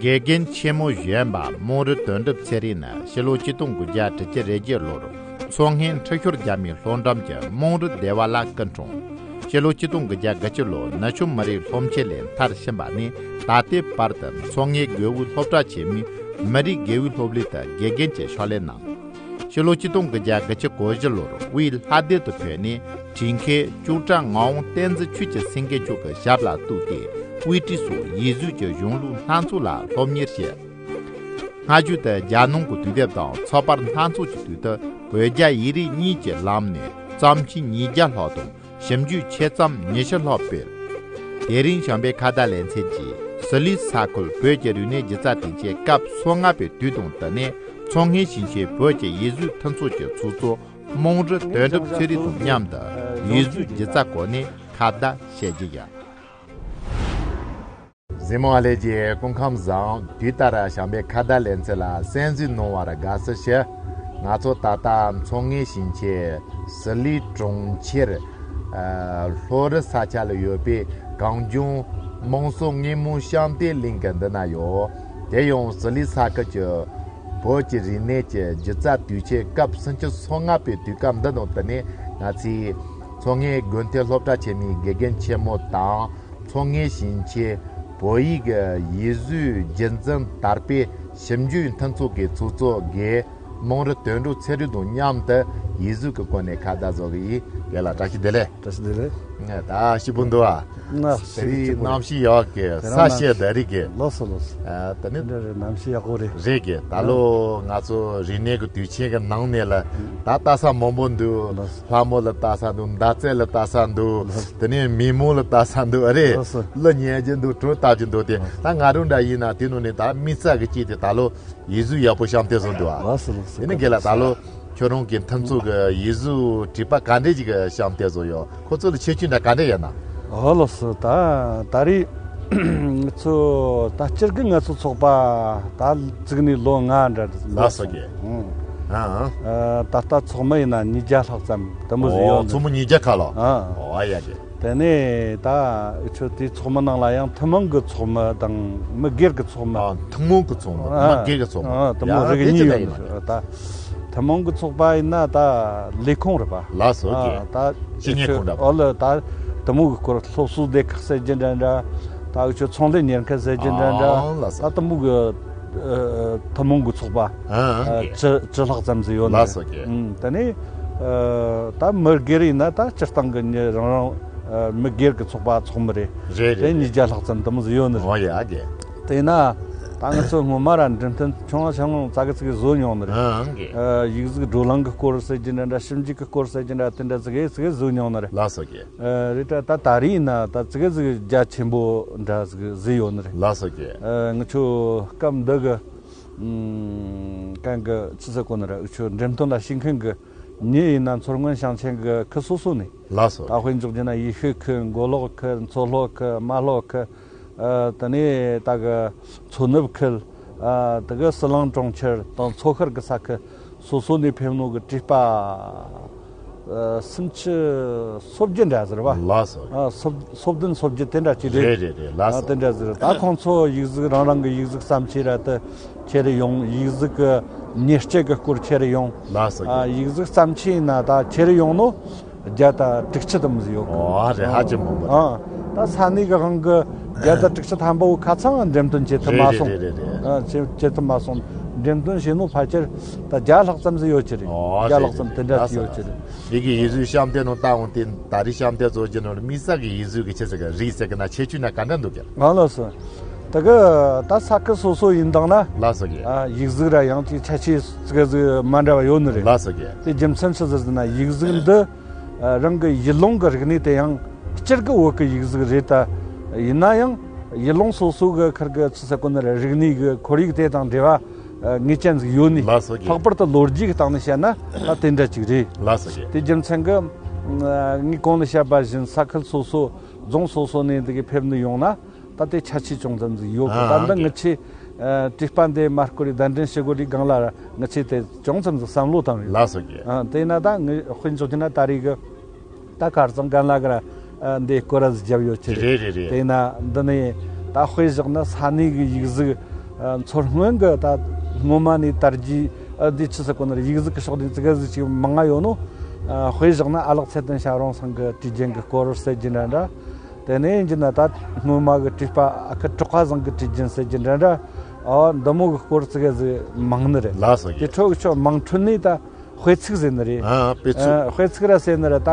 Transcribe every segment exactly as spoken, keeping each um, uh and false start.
དགེ་རྒན་ཆེན་མོ་གཞོན་པ་རྨོག་རུ་དོན་གྲུབ་ཚེ་རིང་ནི་ཕྱི་ལོ་ཆིག་སྟོང་དགུ་བརྒྱ་དྲུག་ཅུ་རེ་བརྒྱད་ལོར་མཚོ་སྔོན་ཁྲི་ཤོར་རྒྱ་མིའི་སློབ་འགྲིམ་གྱི་རྨོག་རུ་སྡེ་བ་ལ་སྐུ་འཁྲུངས། ཕྱི་ལོ་ཆིག་སྟོང་དགུ་བརྒྱ་དགུ་ཅུ་ལོར་ནུབ་ཕྱོགས་མི་རིགས་སློབ་ཆེན་ལས་མཐར་ཕྱིན་པ་ནས་ད་ལྟའི་བར་དུ་མཚོ་སྔོན་དགེ་འོས་སློབ་གྲྭ་ཆེན་མོའི་མི་རིགས་དགེ་འོས་སློབ་གླིང་དུ་དགེ་རྒན་གྱི་ཕྱག་ལས་གནང་། ཕྱི་ལོ་ཆིག་སྟོང་དགུ་བརྒྱ་དགུ་བཅུ་གོ་བཞི་ལོར་དབུས་ལྷ་སྡེ་དུ་བོད་ནས་བྲིས་མཁན་ལྕོག་གྲགས་ངག་དབང་བསྟན་འཛིན་ཆོས་ཀྱི་སེང་གེ་མཆོག་གི་ཞབས་ལ་གཏུགས་ཏེ། དབུས་བྲིས་སོགས་ཡིག་གཟུགས་ཀྱི་གཞུང་ལུགས་སྣ་ཚོགས་ལ་སློབ་གཉེར་བྱས། སྔ་རྒྱུད་དུ་རྒྱལ་ནང་གི་དུས་དེབ་དང་ཚགས་པར་སྣ་ཚོགས་ཀྱི་དུས་དུ་བོད་རྒྱ་ཡིག་རིགས་གཉིས་ཀྱི་ལམ་ནས་བརྩམས་ཆོས་ཉིས་བརྒྱ་ལྷག་དང་། ཞིབ་འཇུག་ཆེད་རྩོམ་ཉི་ཤུ་ལྷག་སྤེལ། དེ་རིང་བྱམས་པའི་ཁ་བརྡ་ལེ་ཚན་གྱིས་ཟི་ལིང་ས་ཁུལ་བོད་ཀྱི་རིག་གནས་སྒྱུ་རྩལ་སྡིངས་ཆའི་སྐབས་སོ་ལྔ་པའི་དུས་དང་བསྟུན་ནས་མཚོ་སྔོན་ཞིང་ཆེན་བོད་ཀྱི་ཡིག་གཟུགས་མཐུན་ཚོགས་ཀྱི་ཚོགས་གཙོ་རྨོག་རུ་དོན་གྲུབ་ཚེ་རིང་དང་མཉམ་དུ་ཡིག་གཟུགས་སྒྱུ་རྩལ་སྐོར་ནས་ཁ་བརྡ་བྱེད་ཀྱི་ཡོད། གཟིགས་མོ་བ་ལྷན་རྒྱས་སྐུ་ཁམས་བཟང་། དུས་ལྟར་བྱམས་པའི་ཁ་བརྡ་ལེ་ཚན་ལ་གསན་གཟིགས་གནང་བར་དགའ་བསུ་ཞུ། ང་ཚོ་ད་ལྟ་མཚོ་སྔོན་ཞིང་ཆེན་ཟི་ལིང་གྲོང་ཁྱེར་ཨ་ལྷོ་རི་ས་ཆ་ལ་ཡོད་པའི་གངས་ལྗོངས་དམངས་སྲོལ་དངོས་མང་བཤམས་སྟོན་གླིང་གི་མདུན་ན་ཡོད། དེ་ཡང་ཟི་ལིང་ས་ཁུལ་གྱི་བོད་ཀྱི་རིག་གནས་ཀྱི་སྒྱུ་རྩལ་དུས་ཆེན་སྐབས་སུམ་ཅུ་སོ་ལྔ་པའི་དུས་སྐབས་འདི་དང་བསྟུན་ནས། ང་ཚོས་མཚོ་སྔོན་དགོན་སྡེ་སློབ་གྲྭ་ཆེན་མོའི་དགེ་རྒན་ཆེན་མོ་དང་། མཚོ་སྔོན་ཞིང་ཆེན་བོད་ཡིག་གི་ཡིག་གཟུགས་རྒྱུན་འཛིན་དར་སྤེལ་ཞིབ་འཇུག་མཐུན་ཚོགས་ཀྱི་ཚོགས་གཙོ་རྒན་རྨོག་རུ་དོན་གྲུབ་ཚེ་རིང་དང་མཉམ་དུ་ཡིག་གཟུགས་ཀྱི་སྐོར་ནས་ཁ་བརྡ་བཟོ་གི་ཡིན། རྒན་ལགས་བཀྲ་ཤིས་བདེ་ལེགས། བཀྲ་ཤིས་བདེ་ལེགས། ད་སྐྱིད་པོ་འདུག་ཨ། ན་དེ་རིང་གནམ་གཤིས་ཡག་གི། ས་གཤིས་བདེ་རིག་གི། ལགས་སོ་ལགས་སོ། ཨ་དེ་ནི་འདི་རེད། གནམ་གཤིས་ཡག་པོ་རེད། རེད་གི། ད་ལོ་ང་ཚོ་རིག་གནས་ཀྱི་དུས་ཆེན་གྱི་ནང་ནས་ལ་ད་ལྟ་ས་མང་པོ་འདུག་ལགས་སོ། ལྷ་མོ་ལ་ལྟ་ས་འདུག་མདའ་རྩེད་ལ་ལྟ་ས་འདུག་ལགས་སོ། དེ་ནས་མེ་མོ་ལ་ལྟ་ས་འདུག་ཨ་རེད། ལགས་སོ། གླུ་ཉན་གྱི་འདུག་གྲོ་བཏབ་ཀྱི་འདུག་དེ་ད་ང་རང་འདྲ་ཡིན་ན་དེ་ནང་ནས་ད་དམིགས་བསལ་གྱི་ཅིག་དེ་ད་ལོ་ཡིག་གཟུགས་ཡག་པོ་བཤམས་སྟོན་བཟོ་འདུག་ཨ། ལགས་སོ་ལགས་སོ། དེ་ནས་རྒན་ལགས་ད་ལོ་ཁྱོད་རང་གི་མཐུན་ཚོགས་ཀྱི་ཡིག་གཟུགས་བྲིས་པ་ག་འདྲས་ཅིག་བཤམས་སྟོན་བཟོ་ཡོད། ཁོ་ཚོ་ལ་ཁྱད་ཆོས་འདྲ་ག་འདྲས་ཡོད་ན། ཨོ་ལགས་སོ། ད་ད་རེས་ང་ཚོ་ད་སྤྱིར་གི་ང་ཚོ་ཚོགས་པ་ད་བཙུགས་ནས་ལོ་ལྔ་འདྲ་ལགས་སོ་རྒན། ཨང་། ཨ་ད་ལྟ་ཚོགས་མི་ཡིན་ན་ཉིས་བརྒྱ་ལྷག་ཙམ་དུ་མོ་ཟིག་ཡོད། ཨོ་ཚོགས་མི་ཉིས་བརྒྱ་ཁ་ལོ། ཨང་། ཨོ་ཡ་གི། དེ་ནས་ད་ཁྱོད་དེའི་ཚོགས་མི་ནང་ལ་ཡང་ཐུན་མོང་གི་ཚོགས་མི་དང་མི་སྒེར་གི་ཚོགས་མི། ཨ་ཐུན་མོང་གི་ཚོགས་མི། ཨ་མི་སྒེར་གི་ཚོགས་མི། ཨ་དུ་མོ་ཡ་རིགས་དེ་གཉིས་ཅི་ཡོད་འདྲ་ཡིན་ནི་རེད། ད་ཐུན་མོང་གི་ཚོགས་པ་ཡིན་ན་ད་ལས་ཁུངས་རེད་པ། ལགས་སོ། ཨ་ཀྱེ་ད་ཕྱི་ཉལ་ཁང་འདྲ་པོ། ཨོ་ལ་ད་དུ་མོ་གི་སྐོར་སློབ་གསོ་སྡེ་ཁག་ཟེར་གྱི་འདྲ་འདྲ། ད་འུ་ཆོ་ཚོང་ལས་གཉེར་མཁན་ཟེར་གྱི་འདྲ་འདྲ། ཨ་ལགས་སོ། ད་དུ་མོ་གི་ཨ་ཐུན་མོང་གི་ཚོགས་པ་ཨ་ཨ་ཀྱེ་བཅུ་བཅུ་ལྷག་ཙམ་ཟིག་ཡོད་ནི་རེད། ལགས་སོ་ཀྱེ། ཨུམ་དེ་ནས་ཨ་ད་མི་སྒེར་ཡིན་ན་ད་སྤྱིར་བཏང་གི་མི་རང་རང་ཨ་མི་སྒེར་གི་ཚོགས་པ་ཚོགས་མི་རེད། རེད་རེད་དེ་རེད། ཉིས་བརྒྱ་ལྷག་ཙམ་དུ་མོ་ཟིག་ཡོད་ནི་རེད། ཨོ་ཡ་ཀྱེ། དེས་ན་ད་ང་ཚོ་སྔོན་མ་ར་འགྲེམས་སྟོན་ཆུང་ང་ཆུང་ང་ཙག་གི་ཙིག་གི་བཟོ་མྱོང་ནི་རེད། ཨང་གི། ཨ་ཡིག་གཟུགས་བགྲོ་གླེང་གི་སྐོར་ཟེར་གྱི་འདྲ་འདྲ། ཞིབ་འཇུག་གི་སྐོར་ཟེར་གྱི་འདྲ་དེ་འདྲ་ཙིག་གི་ཙིག་གི་བཟོ་མྱོང་ནི་རེད། ལགས་སོ་ཀྱེ། ཨ་རེད་ད་ད་ད་རེས་ཡིན་ན་ད་ཙིག་གི་ཙིག་གི་རྒྱ་ཆེན་པོ་འདྲ་ཙིག་གི་བཟོས་ཡོད་ནི་རེད། ལགས་སོ་ཀྱེ། ཨ་ང་ཆོ་སྐབས་འདི་གི་ཨམ་གང་གི་ཅི་ཟེར་གོ་ནི་རེད། འུ་ཆོ་འགྲེམས་སྟོན་ལ་ཞུགས་མཁན་གི་མྱི་ཡིན་ན་མཚོ་སྔོན་ཞིང་ཆེན་གི་ཁུལ་སོ་སོ་ནས། ལགས་སོ། ད་དཔེ་འཇོག་རྒྱུ་ན་ཡེ་ཤུ་ཁུལ། མགོ་ལོག་ཁུལ། མཚོ་ལྷོ་ཁུལ། རྨ་ལྷོ་ཁུལ། ཨ་དེ་ནས་ད་གི་མཚོ་ནུབ་ཁུལ། ཨ་ད་གི་ཟི་ལིང་གྲོང་ཁྱེར་དང་མཚོ་ཤར་གི་ས་ཁུལ་སོ་སོ་ནས་ཕེབས་ནོ་གི་བྲིས་པ་ཨ་སུམ་ཅུ་སོ་བརྒྱད་འདྲ་ཟེར་བ། ལགས་སོ། ཨ་སོ་སོ་བདུན་སོ་བརྒྱད་དེ་འདྲ་ཅིག་རེད། རེད་རེད་རེད། ལགས་ཨ་སོ། དེ་འདྲ་ཟེར། ད་ཁོང་ཚོ་ཡིག་གཟུགས་རང་རང་གི་ཡིག་གཟུགས་བརྩམས་ཆོས་ར་དེ་ཁྱེར་ཡོང་། ཡིག་གཟུགས་གི་མྱུར་སྐྱེལ་གི་སྐོར་ཁྱེར་ཡོང་། ལགས་སོ། ཨ་ཡིག་གཟུགས་བརྩམས་ཆོས་ཡིན་ན་ད་ཁྱེར་ཡོང་ནོ་བརྒྱ་དང་དྲུག་ཅུ་དུ་མོ་ཟིག་ཡོད་གི། ཨོ་རེད། ཧ་ཅང་མང་པོ་རེད། ཨ་ད་ས་གནས་གི་དབང་གི་བརྒྱ་དང་དྲུག་ཅུ་ཐམ་པ་བོ་ཁ་ཚང་འགྲེམས་སྟོན་བྱེད་ཐུབ་མ་སོང་། རེད་རེད་རེད་རེད། ཨ་བྱེད་བྱེད་ཐུབ་མ་སོང་། འགྲེམས་སྟོན་བྱས་ནོ་ཕལ་ཆེར་ད་བརྒྱ་ལྷག་ཙམ་ཟིག་ཡོད་ཀྱི་རེད། ཨོ་བརྒྱ་ལྷག་ཙམ་དེ་འདྲ་ཟིག་ཡོད་ཀྱི་རེད། འདི་གི་ཡིག་གཟུགས་བཤམས་སྟོན་ནང་བལྟ་འོང་དེ་ད་རེས་བཤམས་སྟོན་བཟོ་རྒྱུ་ནང་དམིགས་བསལ་གྱི་ཡིག་གཟུགས་ཀྱི་ཆི་ཟེར་གི་རིགས་ཟེར་གི་ན་ཁྱད་ཆོས་ན་ག་འདྲ་འདུག་གི། ཨ་ལགས་སོ། ད་གི་ད་ས་ཁུལ་སོ་སོ་ཡིན་དང་ན། ལགས་སོ་གི། ཨ་ཡིག་གཟུགས་ར་ཡང་ཅིག་ཁྱད་ཆོས་ཟིག་ཟིག་མ་འདྲ་བ་ཡོད་ནི་རེད། ལགས་སོ་གི། དེ་རྒྱུ་མཚན་ཆི་ཟིག་ཟེར་ན་ཡིག་གཟུགས་འདི་ཨ་རང་གི་ཡུལ་ལུང་གི་རིག་གནས་དེ་ཡང་སྤྱིར་གི་བོད་གི་ཡིག་གཟུགས་རེད། ད་ཡིན་ན་ཡང་ཡུལ་ལུང་སོ་སོ་གི་ཁུལ་གི་ཆི་ཟེར་གོ་ནི་རེད། རིག་གནས་གི་ཁོར་ཡུག་དེ་དང་འབྲེལ་བ་ཨ་ངེས་ཅན་ཟིག་ཡོད་ནི། ལགས་སོ་གི། ལྷག་པར་དུ་ལོ་རྒྱུས་གི་སྟེང་ནས་བཤད་ན་ད་དེ་འདྲ་ཅིག་རེད། ལགས་སོ་གི། དེ་རྒྱུ་མཚན་གི་ཨ་ངས་གོང་ནས་བཤད་པ་བཞིན་ས་ཁུལ་སོ་སོ་རྫོང་སོ་སོ་ནས་འདི་གི་ཕེབས་ནི་ཡོང་ན་ད་དེ་ཁྱད་ཆོས་ཅུང་ཙམ་ཟིག་ཡོད་གི། ཨ་ད་འདི་ཨ་ངི་ཆོས་ཨ་བྲིས་པ་འདི་མར་སྐོར་རེ་གདན་འདྲེན་ཞུ་དགོས་རེ་སྒང་ལ་ངི་ཆོས་དེ་ཅུང་ཙམ་ཟིག་བསམ་བློ་བཏང་ཡོད། ལགས་སོ་གི། ཨ་དེ་ན་ད་ངི་དཔེ་འཇོག་རྒྱུ་ན་ད་རེས་གི་ད་ཁར་ཚང་གན་ལ་གི་ར་ཨ་འདི་སྐོར་ར་ཟིག་བརྒྱབ་ཡོད་ཀྱི་རེད། རེད་རེད་རེད། དེ་ན་འདི་ནས་ད་དཔེ་བཞག་ན་ས་གནས་གི་ཡིག་གཟུགས་ ཨ། མཚོ་སྔོན་གྱི་ད་སྔོན་མ་ནས་དར་རྒྱས། ཨ། འདི་ཆི་ཟེར་གོ་ནི་རེད། ཡིག་གཟུགས་ཀྱི་ཕྱོགས་ནས་ཙི་གེ་ཟིག་ཅིག་མང་ང་ཡོད་ནོ། ཨ། དཔེ་བཞག་ན་ཨ་ལགས་ཚེ་བརྟན་ཞབས་དྲུང་ཚང་གི་བྲིས་རྒྱུན་གྱི་སྐོར་ཟེར་རྒྱུ་འདྲ་འདྲ། དེ་ནས་ཡིན་རྒྱུ་ན་ད་སྔོན་མ་གི་བྲིས་པ་ཨ་ཁུ་གྲགས་པ་བཟང་གི་བྲིས་རྒྱུན་ཟེར་རྒྱུ་འདྲ་འདྲ། ཨ། འདི་མོ་གི་སྐོར་ཙི་གེ་ཟིག་མང་ནི་རེད། ལགས་སོ། དེ་ཁྲོད་ཀྱི་ཆོ་མང་ཁྲོད་ནས་ད་དཔེ་ཚིག་ཟེར་ནི་རེད། ཨ། དཔེ་ཚིག་ཨ། དཔེ་ཚིག་ར་ཟེར་ནི་རེད། ད་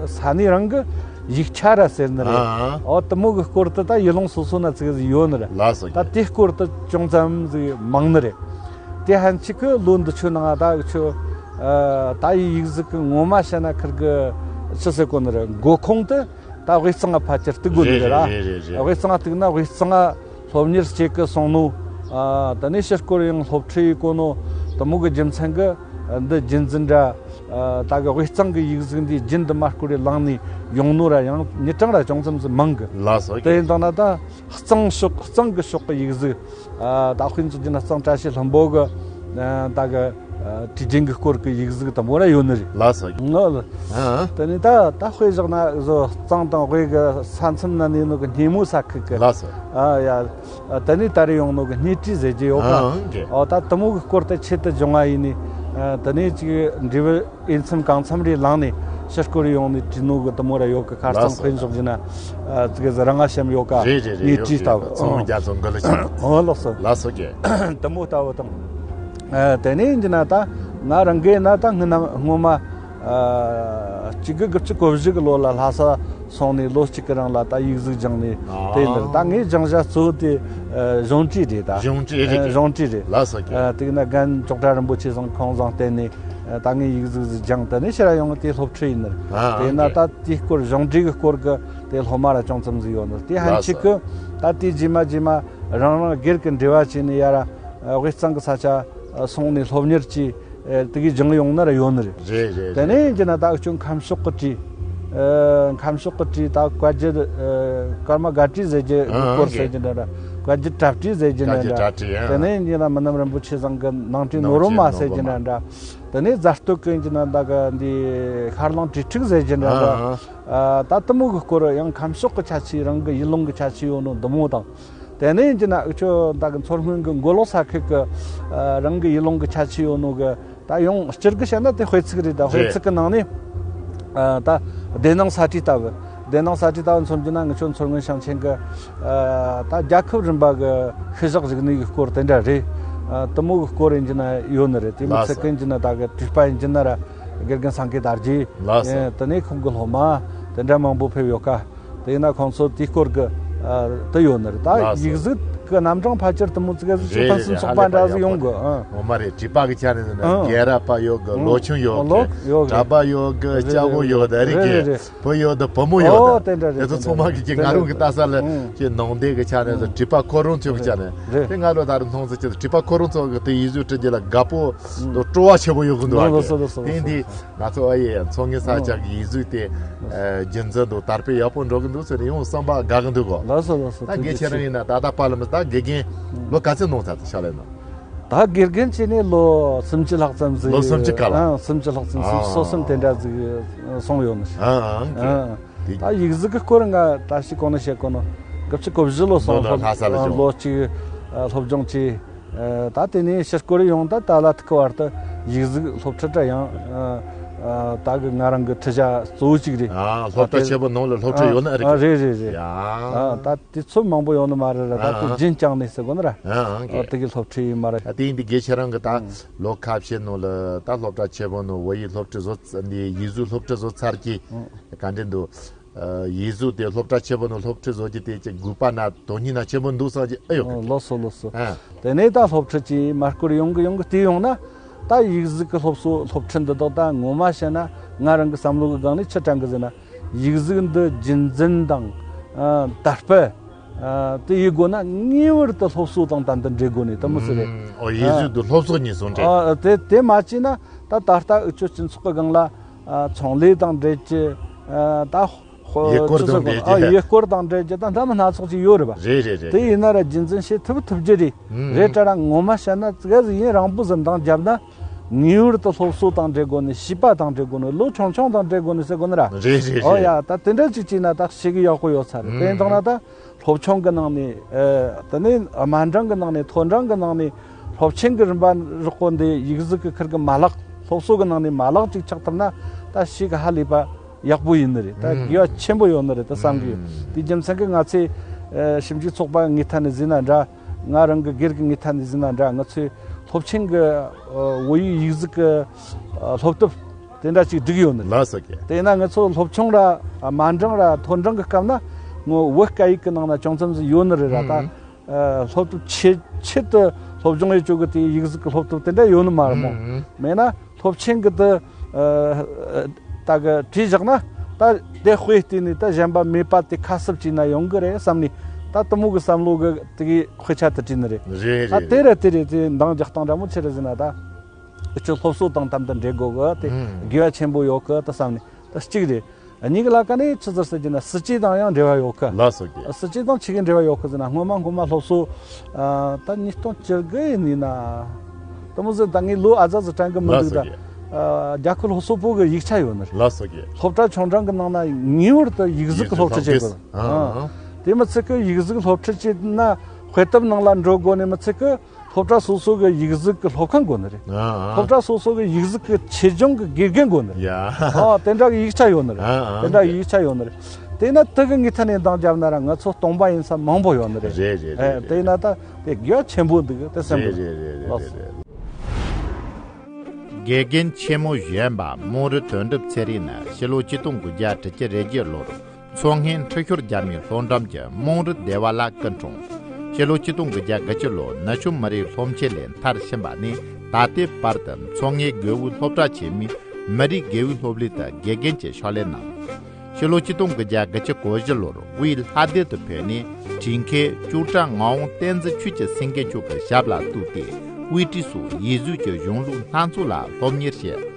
ས་གནས་རང་གི་ཡིག་ཆ་ར་ཟེར་ནི་རེད། ཨ། ཨོ། དེ་མོ་གི་སྐོར་དུ་ད་ཡུལ་ལུང་སོ་སོ་ན་ཙི་གེ་ཟིག་ཡོད་ནི་རེད། ལགས་སོ། ད་དེའི་སྐོར་དུ་ཅུང་ཙམ་ཟིག་མང་ནི་རེད། དེ་ཕན་ཆད་ཀྱི་ལོ་འདི་ཆོ་ནང་ད་ཆོ། ཨ། ད་ཡི་ཡིག་གཟུགས་ཀྱི་ངོ་མ་བཤད་ན་ཁིར་གི་ཆི་ཟེར་གོ་ནི་རེད། མགོ་ཁུངས་དེ་ད་དབུས་གཙང་ང་ཕལ་ཆེར་གཏུག་དགོས་ནི་རེད། རེད་ར། རེད་རེད་རེད། དབུས་གཙང་ང་གཏུག་ན་དབུས་གཙང་ང་སློབ་གཉེར་བྱེད་གི་སོང་ནོ། ཨ། དེ་ནས་ཕྱིར་སྐོར་ཡང་སློབ་ཁྲིད་ཡེ་གོ་ནོ། དེ་མོ་གི་རྒྱུ་མཚན་གི་འདི་རྒྱུན་འཛིན་འདྲ། ཨ། ད་གི་དབུས་གཙང་གི་ཡིག་གཟུགས་འདི་རྒྱུན་དུ་མ་སྐོར་རེ་བླངས་ནས་ཡོང་ནོ་ར་ཡང་མྱི་གྲངས་ར་ཅུང་ཙམ་ཟིག་མང་གི། ལགས་སོ། དེ་ཡིན་དང་ན་ད་གཙང་ཕྱོགས། གཙང་གི་ཕྱོགས་གི་ཡིག་གཟུགས། ཨ། ད་དཔེ་མཚོན་བྱས་ན་གཙང་བཀྲ་ཤིས་ལྷུན་པོ་གི། ཨ། ད་གི། ཨ། བྲིས་རྒྱུན་གྱི་སྐོར་གྱི་ཡིག་གཟུགས་དང་པོ་ར་ཡོད་ནི་རེད། ལགས་སོ། ཨ། ཨ། དེ་ནས་ད་ད་དཔེ་བཞག་ན་བཟོ་གཙང་དང་དབུས་གི་ས་མཚམས་ན་གནས་ནོ་གི་སྣེ་མོ་ས་ཁུལ་གི། ལགས་སོ། ཨ། ཡ། ཨ། དེ་ནས་དར་ཡོང་ནོ་གི་སྣེ་ཁྲིད་ཟེར་རྒྱུ་ཡོད་ཀ། ཨ། ཨ། ཨོ། ད་དེ་མོ་གི་སྐོར་དེ་ཆེད་དུ་སྦྱོང་བ་ཡིན་ནི། ཨ། དེ་ནས་ཅིག་འབྲས་བུ་འོས་འཚམ་གང་འཚམ་རེ་བླངས་ནས་ཕྱིར་སྐོར་ཡོང་ནས་བྲིས་ནོ་གི་དེ་མོ་ར་ཡོད་གི། ཁ་རྩང་། ལགས་སོ། དཔེ་འཇོག་རྒྱུ་ན། ཨ། ཙི་གེ་ཟིག་རང་ང་ཤམ་ཡོད་ཀ། རེད་རེད་རེད། ངས་ཡོད་བྲིས་ཡོད། ལྟ་བུ། ཚོང་རྒྱ་ཚོང་གི་ལ་ཆ། ཨོ། ལགས་སོ། ལགས་སོ་ཀྱེ། དེ་མོ་ལྟ་བུ་དང་། ཨ། དེ་ནས་ཡིན་རྒྱུ་ན་ད་ང་རང་གི་ན་ད་སྔོན་ན་སྔོན་མ། ཨ། གཅིག་དགུ་དགུ་བཅུ་གོ་བཞི་གི་ལོ་ལ་ལྷ་ས་སོང་ནས་ལོ་གཅིག་གི་རིང་ལ་ད་ཡིག་གཟུགས་སྦྱངས་ནས། ཨ། དེ་ཡིན་ནི་རེད། ད་ངའི་སྦྱང་བྱ་གཙོ་བོ་དེ། ཨ། གཞུང་བྲིས་རེད་ད། གཞུང་བྲིས་རེད། ཨ། གཞུང་བྲིས་རེད། ལགས་སོ་ཀྱེ། ཨ། དེ་ན་རྒན་ཅོག་གྲྭ་རིན་པོ་ཆེ་ཚང་ཁོང་ཚང་བསྟེན་ནས། ཨ། ད་ངས་ཡིག་གཟུགས་ཟིག་སྦྱངས། དེ་ནས་ཕྱིར་ཡོང་དེ་སློབ་ཁྲིད་ཡིན་ནི་རེད། ཨ། དེ་ན་ཨ་ད་དེའི་སྐོར། གཞུང་འབྲེལ་གྱི་སྐོར་གི་དེ་སློབ་མ་ར་ཅུང་ཙམ་ཟིག་ཡོད་ནི་རེད། དེ་ཕན་ཆད་ཀྱི་ད་དེ་རྗེས་མ་རྗེས་མ་རང་རང་སྒེར་གྱི་འབྲེལ་བ་བྱས་ནས་ཡ་ར། ཨ། དབུས་གཙང་གི་ས་ཆ། ཨ། སོང་ནས་སློབ་གཉེར་གྱིས། ཨ། དེ་གའི་སྦྱངས་ཡོང་ནི་ར་ཡོད་ནི་རེད། རེད་རེད། དེ་ནས་རེད། ཡིན་རྒྱུ་ན་ད་འུ་ཆོ་ཁམས་ཕྱོགས་ཀྱི་བྲིས། ཨ། ཁམས་ཕྱོགས་ཀྱི་བྲིས་ད་བཀའ་བརྒྱུད། ཨ། ཀརྨ་སྒ་བྲིས་ཟེར་རྒྱུ་གི་ཨ་སྐོར་ཟེར་རྒྱུ་འདྲ་འདྲ། བཀའ་བརྒྱུད་གྲྭ་བྲིས་ཟེར་རྒྱུ་འདྲ་བཀའ་བརྒྱུད་འདྲ། གྲྭ་བྲིས། ཨ། དེ་ནས་ཡིན་རྒྱུ་ན་མི་ནམ་རིན་པོ་ཆེ་ཚང་གི་ནང་བྲིས་ནོར་བུ་མ་ཟེར་རྒྱུ་འདྲ་འདྲ། དེ་ནས་རྫ་སྟོད་ཀྱི་ཡིན་རྒྱུ་ན་ད་གི་འདི་ཤར་གླིང་བྲིས་ཕྲུག་ཟེར་རྒྱུ་འདྲ་འདྲ། ཨ། ཨ། ད་དེ་མོ་གི་སྐོར། ཡང་ཁམས་ཕྱོགས་ཀྱི་ཁྱད་ཆོས། རང་གི་ཡུལ་ལུང་གི་ཁྱད་ཆོས་ཡོད་ནོ་འདི་མོ་དང་། དེ་ནས་ཡིན་རྒྱུ་ན་འུ་ཆོ་ད་གི་མཚོ་སྔོན་གི་མགོ་ལོག་ས་ཁུལ་གི། ཨ། རང་གི་ཡུལ་ལུང་གི་ཁྱད་ཆོས་ཡོད་ནོ་གི། ད་ཡང་སྤྱིར་གི་བཤད་ན་དེ་དཔེ་ཚིག་རེད། ད་དཔེ་རེད། ཚིག་གི་ནང་ནས། ཨ། ད་སྡེ་ནང་ས་བྲིས་ལྟ་བུ། སྡེ་ནང་ས་བྲིས་ལྟ་བུ་མཚོན་རྒྱུ་ན་ངེད་ཆོ་མཚོ་སྔོན་ཞིང་ཆེན་གི། ཨ། ད་རྒྱལ་ཁབ་རིམ་པ་གི་ཤུལ་བཞག་རིག་གནས་ཀྱི་སྐོར་དེ་འདྲ་རེད། ཨ། དེ་མོ་གི་སྐོར་ཡིན་རྒྱུ་ན་ཡོད་ནི་རེད། དེ་མི་ལགས་ཚད་སོ། གི་ཡིན་རྒྱུ་ན་ད་གི་བྲིས་པ་ཡིན་རྒྱུ་ན་ར་དགེ་རྒན་སངས་རྒྱས་དར་རྒྱས། ལགས་སོ། ཨེ། དེ་ནས་ཁོང་གི་སློབ་མ་དེ་འདྲ་མང་པོ་ཕེབས་ཡོད་ཀ། དེ་ཡིན་ན་ཁོང་ཚོ་དེའི་སྐོར་གི། ཨ། དེ་ཡོད་ནི་རེད། ད་ལགས་སོ། ཡིག་གཟུགས་གི་རྣམ་གྲངས་ཕལ་ཆེར་དེ་མོ་ཙི་གེ་ཟིག་ཆོ་རེད་ཕན་རེད། ཚུན་ཚོགས་པ་འདྲ་ཟིག་ཡོང་གི། ཨ། ངོ་མ་རེད། བྲིས་པ་གི་ཆ་ནས་ཟེར་ན། ཨ། རྒྱལ་རབས་པ་ཡོད་གི། ཨ། ལོ་ཆུང་ཡོད་ལོ་གི། ཡོད་གི། གྲྭ་པ་ཡོད་གི། རེད་སྐྱ་བོ་ཡོད་གི། རེད་རེད། རེད་རེད། བུ་ཡོད་དང་བུ་མོ་ཡོད་ཨོ་དང་། དེ་འདྲ་རེད། དེ་ཚོ་ཚང་མ་གི་ང་རང་གི་ལྟ་ས་ལ། ཨ། ཁྱེད་ནང་བསྟན་གི་ཆ་ནས་ཟེར། ཨ། བྲིས་པ་ཁོ་རང་ཚོ་གི་ཆ་ནས། རེད། དེ་ང་ལོ་ད་རུང་མཐོང་ཚེ་ཁྱེད་བྲིས་པ་ཁོ་རང་ཚོ་གི་དེ་ཡིག་གཟུགས་འབྲི་རྒྱུ་ལ་དགའ་པོ། ཨ། དང་སྤྲོ་བ་ཆེན་པོ་ཡོད་གི་འདུག་ཨ། ལགས་སོ་ལགས་སོ་ལགས་སོ། དེ་འདི་ང་ཚོ་ཨ་ཡེ་མཚོ་སྔོན་ས་ཆ་གི་ཡིག་གཟུགས་དེ། ཨ། རྒྱུན་འཛིན་དང་དར་སྤེལ་ཡག་པོ་འགྲོ་གི་འདུག་ཟེར་ནས་ཡང་བསམ་པ་དགའ་གི་འདུག་གོ། ལགས་སོ་ལགས་སོ། ད་དགེ་ཁྱེད་རང་ཡིན་ན་ད་ལྟ་པ་ལ་མི་ད་དགེ་རྒན་ཨ། ལོ་ག་ཚོད་གནང་ཚར་ཏེ་ཕྱག་ལས་གནང་། ད་དགེ་རྒན་བྱས་ནས་ལོ་སུམ་ཅུ་ལྷག་ཙམ་ཟིག་ལོ་སུམ་ཅུ་ག་ལ། ཨ། སུམ་ཅུ་ལྷག་ཙམ་ཟིག་ཨ། སོ་གསུམ་དེ་འདྲ་ཟིག་སོང་ཡོད་ནི། ཨ། ཨ། ཨ། དེ་ད་ཡིག་གཟུགས་ཀྱི་སྐོར་ང་ད་ཞིག་གོང་ནས་བཤད་གོ་ནོ། དགུ་བཅུ་གོ་བཞི་ལོ་སོང་། ལོ་ལྷ་ས་ལ། ཨ། སྦྱོང་། ལོ་གཅིག་ཨ། སློབ་སྦྱོང་བྱས། ཨ། ད་དེ་ནས་ཕྱིར་སྐོར་ཡོང་། ད་ད་ལ་ཐུག་གི་བར་དུ་ཡིག་གཟུགས་སློབ་ཁྲིད་འདྲ་ཡང་། ཨ། ཨ། ད་གི་ང་རང་གི་ཁྲིད་བྱ་གཙོ་བོ་གཅིག་རེད། ཨ། སློབ་གྲྭ་ཨ། དེ་ཆེན་པོ་ནང་ལ་སློབ་ཁྲིད་ཡོད་ནི་ཨ་རེད། ཨ། རེད་རེད་རེད། ཡ། ཨ། ད་དུས་ཚོད་མང་པོ་ཡོད་ནི་མ་རེད་ར། ད་ཨ། དུས་རྒྱུན་བསྐྱངས་ནས་ཟེར་གོ་ནི་ར། ཨ། ཨ། དེ་གི་སློབ་ཁྲིད་ཡིན་མ་རེད། ཨ། དེ་ཡིན་དུས་དགེ་ཁྱེད་རང་གི་ད་ཨ། ལོ་ཁ་ཤས་ནང་ལ་ད་སློབ་གྲྭ་ཆེན་པོ་ནང་བོད་ཡིག་སློབ་ཁྲིད་བཟོ། འདི་ཡིག་གཟུགས་སློབ་ཁྲིད་བཟོ་ཚར་གི། ཨ། ག་འདྲ་འདུག་ཨ། ཡིག་གཟུགས་དེ་སློབ་གྲྭ་ཆེན་པོ་ནང་སློབ་ཁྲིད་བཟོ་རྒྱུ་དེ་ཅིག་དགོས་པ་ན་དོན་སྙིང་ན་ཆེན་པོ་འདུག་བསམ་གྱི་ཨེ་ཡོད་གི། ལགས་སོ་ལགས་སོ། ཨ། དེ་ནས་ད་སློབ་ཁྲིད་ཀྱི་མ་སྐོར་ཡོང་གི་ཡོང་གི་དེ་ཡོང་ན། ད་ཡིག་གཟུགས་ཀྱི་སློབ་གསོ་སློབ་ཁྲིད་འདི་དག་ད་ངོ་མ་བཤད་ན་ང་རང་གི་བསམ་བློ་གི་སྒང་ནས་ཆི་དྲན་གི་ཟེར་ན། ཡིག་གཟུགས་འདི་རྒྱུན་འཛིན་དང་། ཨ། དར་སྤེལ། ཨ། དེ་ཡེད་དགོས་ན་ངེས་པར་དུ་སློབ་གསོ་དང་དམ་དུ་འབྲེལ་དགོས་ནི་དེ་མོ་ཟིག་རེད། ཨོ། ཡིག་གཟུགས་འདི་སློབ་གསོ་གཉིས་ཟུང་འབྲེལ། ཨ། དེ་དེ་མ་བྱས་ན་ད་ད་ལྟ་འུ་ཆོ་སྤྱི་ཚོགས་ཀྱི་སྒང་ལ། ཨ། ཚོང་ལས་དང་འབྲེལ་གྱི། ཨ། ད་ཡུལ་སྐོར་དང་འབྲེལ་གྱི། ཨ། ཡུལ་སྐོར་དང་འབྲེལ་གྱི་ད་འདྲ་མི་སྣ་ཚོགས་ཅིག་ཡོད་རེད་པ། རེད་རེད་རེད། དེ་ཡིན་ན་ར་རྒྱུན་འཛིན་བྱེད་ཐུབ་ཐུབ་རྒྱུ་རེད། ཨང་། རེད་དྲ་ར་ངོ་མ་བཤད་ན་ཙི་ག་ཟིག་ཡིན་རང་བུ་ཟིག་འདང་བརྒྱབ་ན། ངེས་པར་དུ་སློབ་གསོ་དང་འབྲེལ་དགོས་ནི། བྱིས་པ་དང་འབྲེལ་དགོས་ནི། ལོ་ཆུང་ཆུང་དང་འབྲེལ་དགོས་ནི་ཟེར་དགོས་ནི་ར། རེད་རེད་རེད། ཨོ་ཡ། ད་དེ་འདྲ་ཅིག་བྱས་ན་ད་ཞེ་གི་ཡག་པོ་ཡོད་ས་རེད། ཨང་། དེ་ཡིན་དང་ན་ད། སློབ་ཆུང་གི་ནང་ནས། ཨ། དེ་ནས་དམའ་འབྲིང་གི་ནང་ནས། མཐོ་འབྲིང་གི་ནང་ནས། སློབ་ཆེན་གྱི་རིམ་པ་རག་གོ་འདི་ཡིག་གཟུགས་ཀྱི་ཁུར་གི་མ་ལག་སློབ་གསོ་གི་ནང་ནས་མ་ལག་ཅིག་ཆགས་ཐུབ་ན། ད་ཞིག་གི་ཧ་ལས་པ་ཡག་པོ་ཡིན་ནི་རེད། ད་ཨུམ། དགེ་བ་ཆེན་པོ་ཡོད་ནི་རེད་ད་བསམ་གི་ཡོད། ཨུམ། དེའི་རྒྱུ་མཚན་གྱིས་ང་ཚོས། ཨ། ཞིབ་འཇུག་ཚོགས་པ་ངོས་ཐད་ནས་གཟིགས་ན་འདྲ། ང་རང་གི་སྒེར་གྱི་ངོས་ཐད་ནས་གཟིགས་ན་འདྲ། ང་ཚོས་སློབ་ཆེན་གྱི། ཨ། བོད་ཡིག་ཡིག་གཟུགས་ཀྱི། ཨ། སློབ་དེབ་དེ་འདྲ་ཅིག་བསྒྲིགས་ཡོད་ནི་རེད། ལགས་སོ་རྒན། དེས་ན་ང་ཚོ་སློབ་ཆུང་ར། ཨ། དམའ་འབྲིང་ར་མཐོ་འབྲིང་གི་སྐབས་ན་ངོ་བོད་སྐད་ཡིག་གི་ནང་ན་ཅུང་ཙམ་ཟིག་ཡོད་ནི་རེད་ར་ད། ཨུམ། ཨ། སློབ་དེབ་ཆེད་ཆེད་དུ་སློབ་སྦྱོང་ཡེད་ཆོག་གི་དེ་ཡིག་གཟུགས་ཀྱི་སློབ་དེབ་དེ་འདྲ་ཡོད་ནི་མ་རེད་མོ། ཨུམ། མེད་ན་སློབ་ཆེན་གྱི་དེ། ཨ། ད་གི་བྲིས་བཞག་ན་ད་དེ་དཔེ་བལྟས་ནས་ད་གཞན་པ་མེད་པ་དེ་ཁ་གསབ་བྱས་ན་ཡོང་གི་རེད་བསམ་ནས། ད་དེ་མོ་གི་བསམ་བློ་གི་དེ་གི་དཔེ་ཆ་དེ་བྲིས་ནི་རེད། རེད། ད་རེད། དེ་རེད། རེད། དེ་རེད། དེ་འདང་རྒྱག་སྟངས་འདྲ་མོ་ཆི་རེད་ཟེར་ན་ད། ཨུ་ཆོ་སློབ་གསོ་དང་དམ་དུ་འབྲེལ་དགོས་གི་དེ། ཨུམ། དགེ་བ་ཆེན་པོ་ཡོད་གི་ད་བསམ་ནས་ད་གཅིག་རེད། གཉིས་ཀ་ལ་ཀ་ནས་ཆི་ཟེར་ཟེར་གྱི་ན་སྲིད་ཇུས་དང་ཡང་འབྲེལ་བ་ཡོད་གི། ལགས་སོ་རྒན། སྲིད་ཇུས་དང་ཆི་གི་འབྲེལ་བ་ཡོད་གི་ཟེར་ན། སྔོན་མ་སྔོན་མ་སློབ་གསོ། ཨ། ད་ཉིས་སྟོང་བཅུ་དགུ་ཡིན་ན། དེ་མོ་ཟིག་ད་ངའི་ལོ་ཨ་ཛ་ཟིག་དྲན་གི་མི་འདུག་ད། ལགས་སོ་རྒན། ཨ། རྒྱ་ཁོ་སློབ་གསོ་པུའུ་གི་ཡིག་ཆ་ཡོད་ནི་རེད། ལགས་སོ་རྒན། སློབ་གྲྭ་ཆུང་འབྲིང་གི་ནང་ན་ངེས་པར་དུ་ཡིག་གཟུགས་ཀྱི་སློབ་ཁྲིད་བྱེད་དགོས། ཡིག་གཟུགས་སློབ་ཁྲིད། ཨ། ཨ། དེ་མི་ཚད་གི་ཡིག་གཟུགས་སློབ་ཁྲིད་བྱེད་ན་དཔེ་དེབ་ནང་ལ་འགྲོ་དགོས་ནི་མི་ཚད་གི། སློབ་གྲྭ་སོ་སོ་གི་ཡིག་གཟུགས་ཀྱི་སློབ་ཁང་དགོས་ནི་རེད། ཨ་ཨ། སློབ་གྲྭ་སོ་སོ་གི་ཡིག་གཟུགས་ཀྱི་ཆེད་སྦྱོང་གི་དགེ་རྒན་དགོས་ནི་རེད། ཡ། ཨ། དེ་འདྲ་གི་ཡིག་ཆ་ཡོད་ནི་རེད། ཨ་ཨ། དེ་འདྲ་གི་ཡིག་ཆ་ཡོད་ནི་རེད། དེས་ན་དེ་གི་ངོས་ཐད་ནས་འདང་བརྒྱབ་ན་ར་ང་ཚོ་སྟོང་པ་ཡིན་ས་མང་པོ་ཡོད་ནི་རེད། རེད་རེད། ཨེ། རེད་རེད། དེས་ན་ད་དེ་དགེ་བ་ཆེན་པོ་འདུག་དེ་སེམས། རེད་རེད། རེད་རེད། ལགས་སོ། རེད་རེད། དགེ་རྒན་ཆེན་མོ་གཞོན་པ་རྨོག་རུ་དོན་གྲུབ་ཚེ་རིང་ནི་ཕྱི་ལོ་ཆིག་སྟོང་དགུ་བརྒྱ་དྲུག་ཅུ་རེ་བརྒྱད་ལོར། མཚོ་སྔོན་ཁྲི་ཤོར་རྒྱ་མིའི་སློབ་འགྲིམ་གྱི་རྨོག་རུ་སྡེ་བ་ལ་སྐུ་འཁྲུངས། ཕྱི་ལོ་ཆིག་སྟོང་དགུ་བརྒྱ་དགུ་བཅུ་ལོར་ནུབ་ཕྱོགས་མི་རིགས་སློབ་ཆེན་ལས་མཐར་ཕྱིན་པ་ནས་ད་ལྟའི་བར་དུ་མཚོ་སྔོན་དགེ་འོས་སློབ་གྲྭ་ཆེན་མོའི་མི་རིགས་དགེ་འོས་སློབ་གླིང་དུ་དགེ་རྒན་གྱི་ཕྱག་ལས་གནང་། ཕྱི་ལོ་ཆིག་སྟོང་དགུ་བརྒྱ་དགུ་བཅུ་གོ་བཞི་ལོར་དབུས་ལྷ་སྡེ་དུ་ཕེབས་ནས་བྲིས་མཁས་ལྕོག་གྲྭ་ངག་དབང་བསྟན་འཛིན་ཆོས་ཀྱི་སེང་གེ་མཆོག་གི་ཞབས་ལ་གཏུགས་ཏེ་དབུས་བྲིས་སོགས་ཡིག་གཟུགས་ཀྱི་གཞུང་ལུགས་སྣ་ཚོགས་ལ་སློབ་གཉེར་བྱས།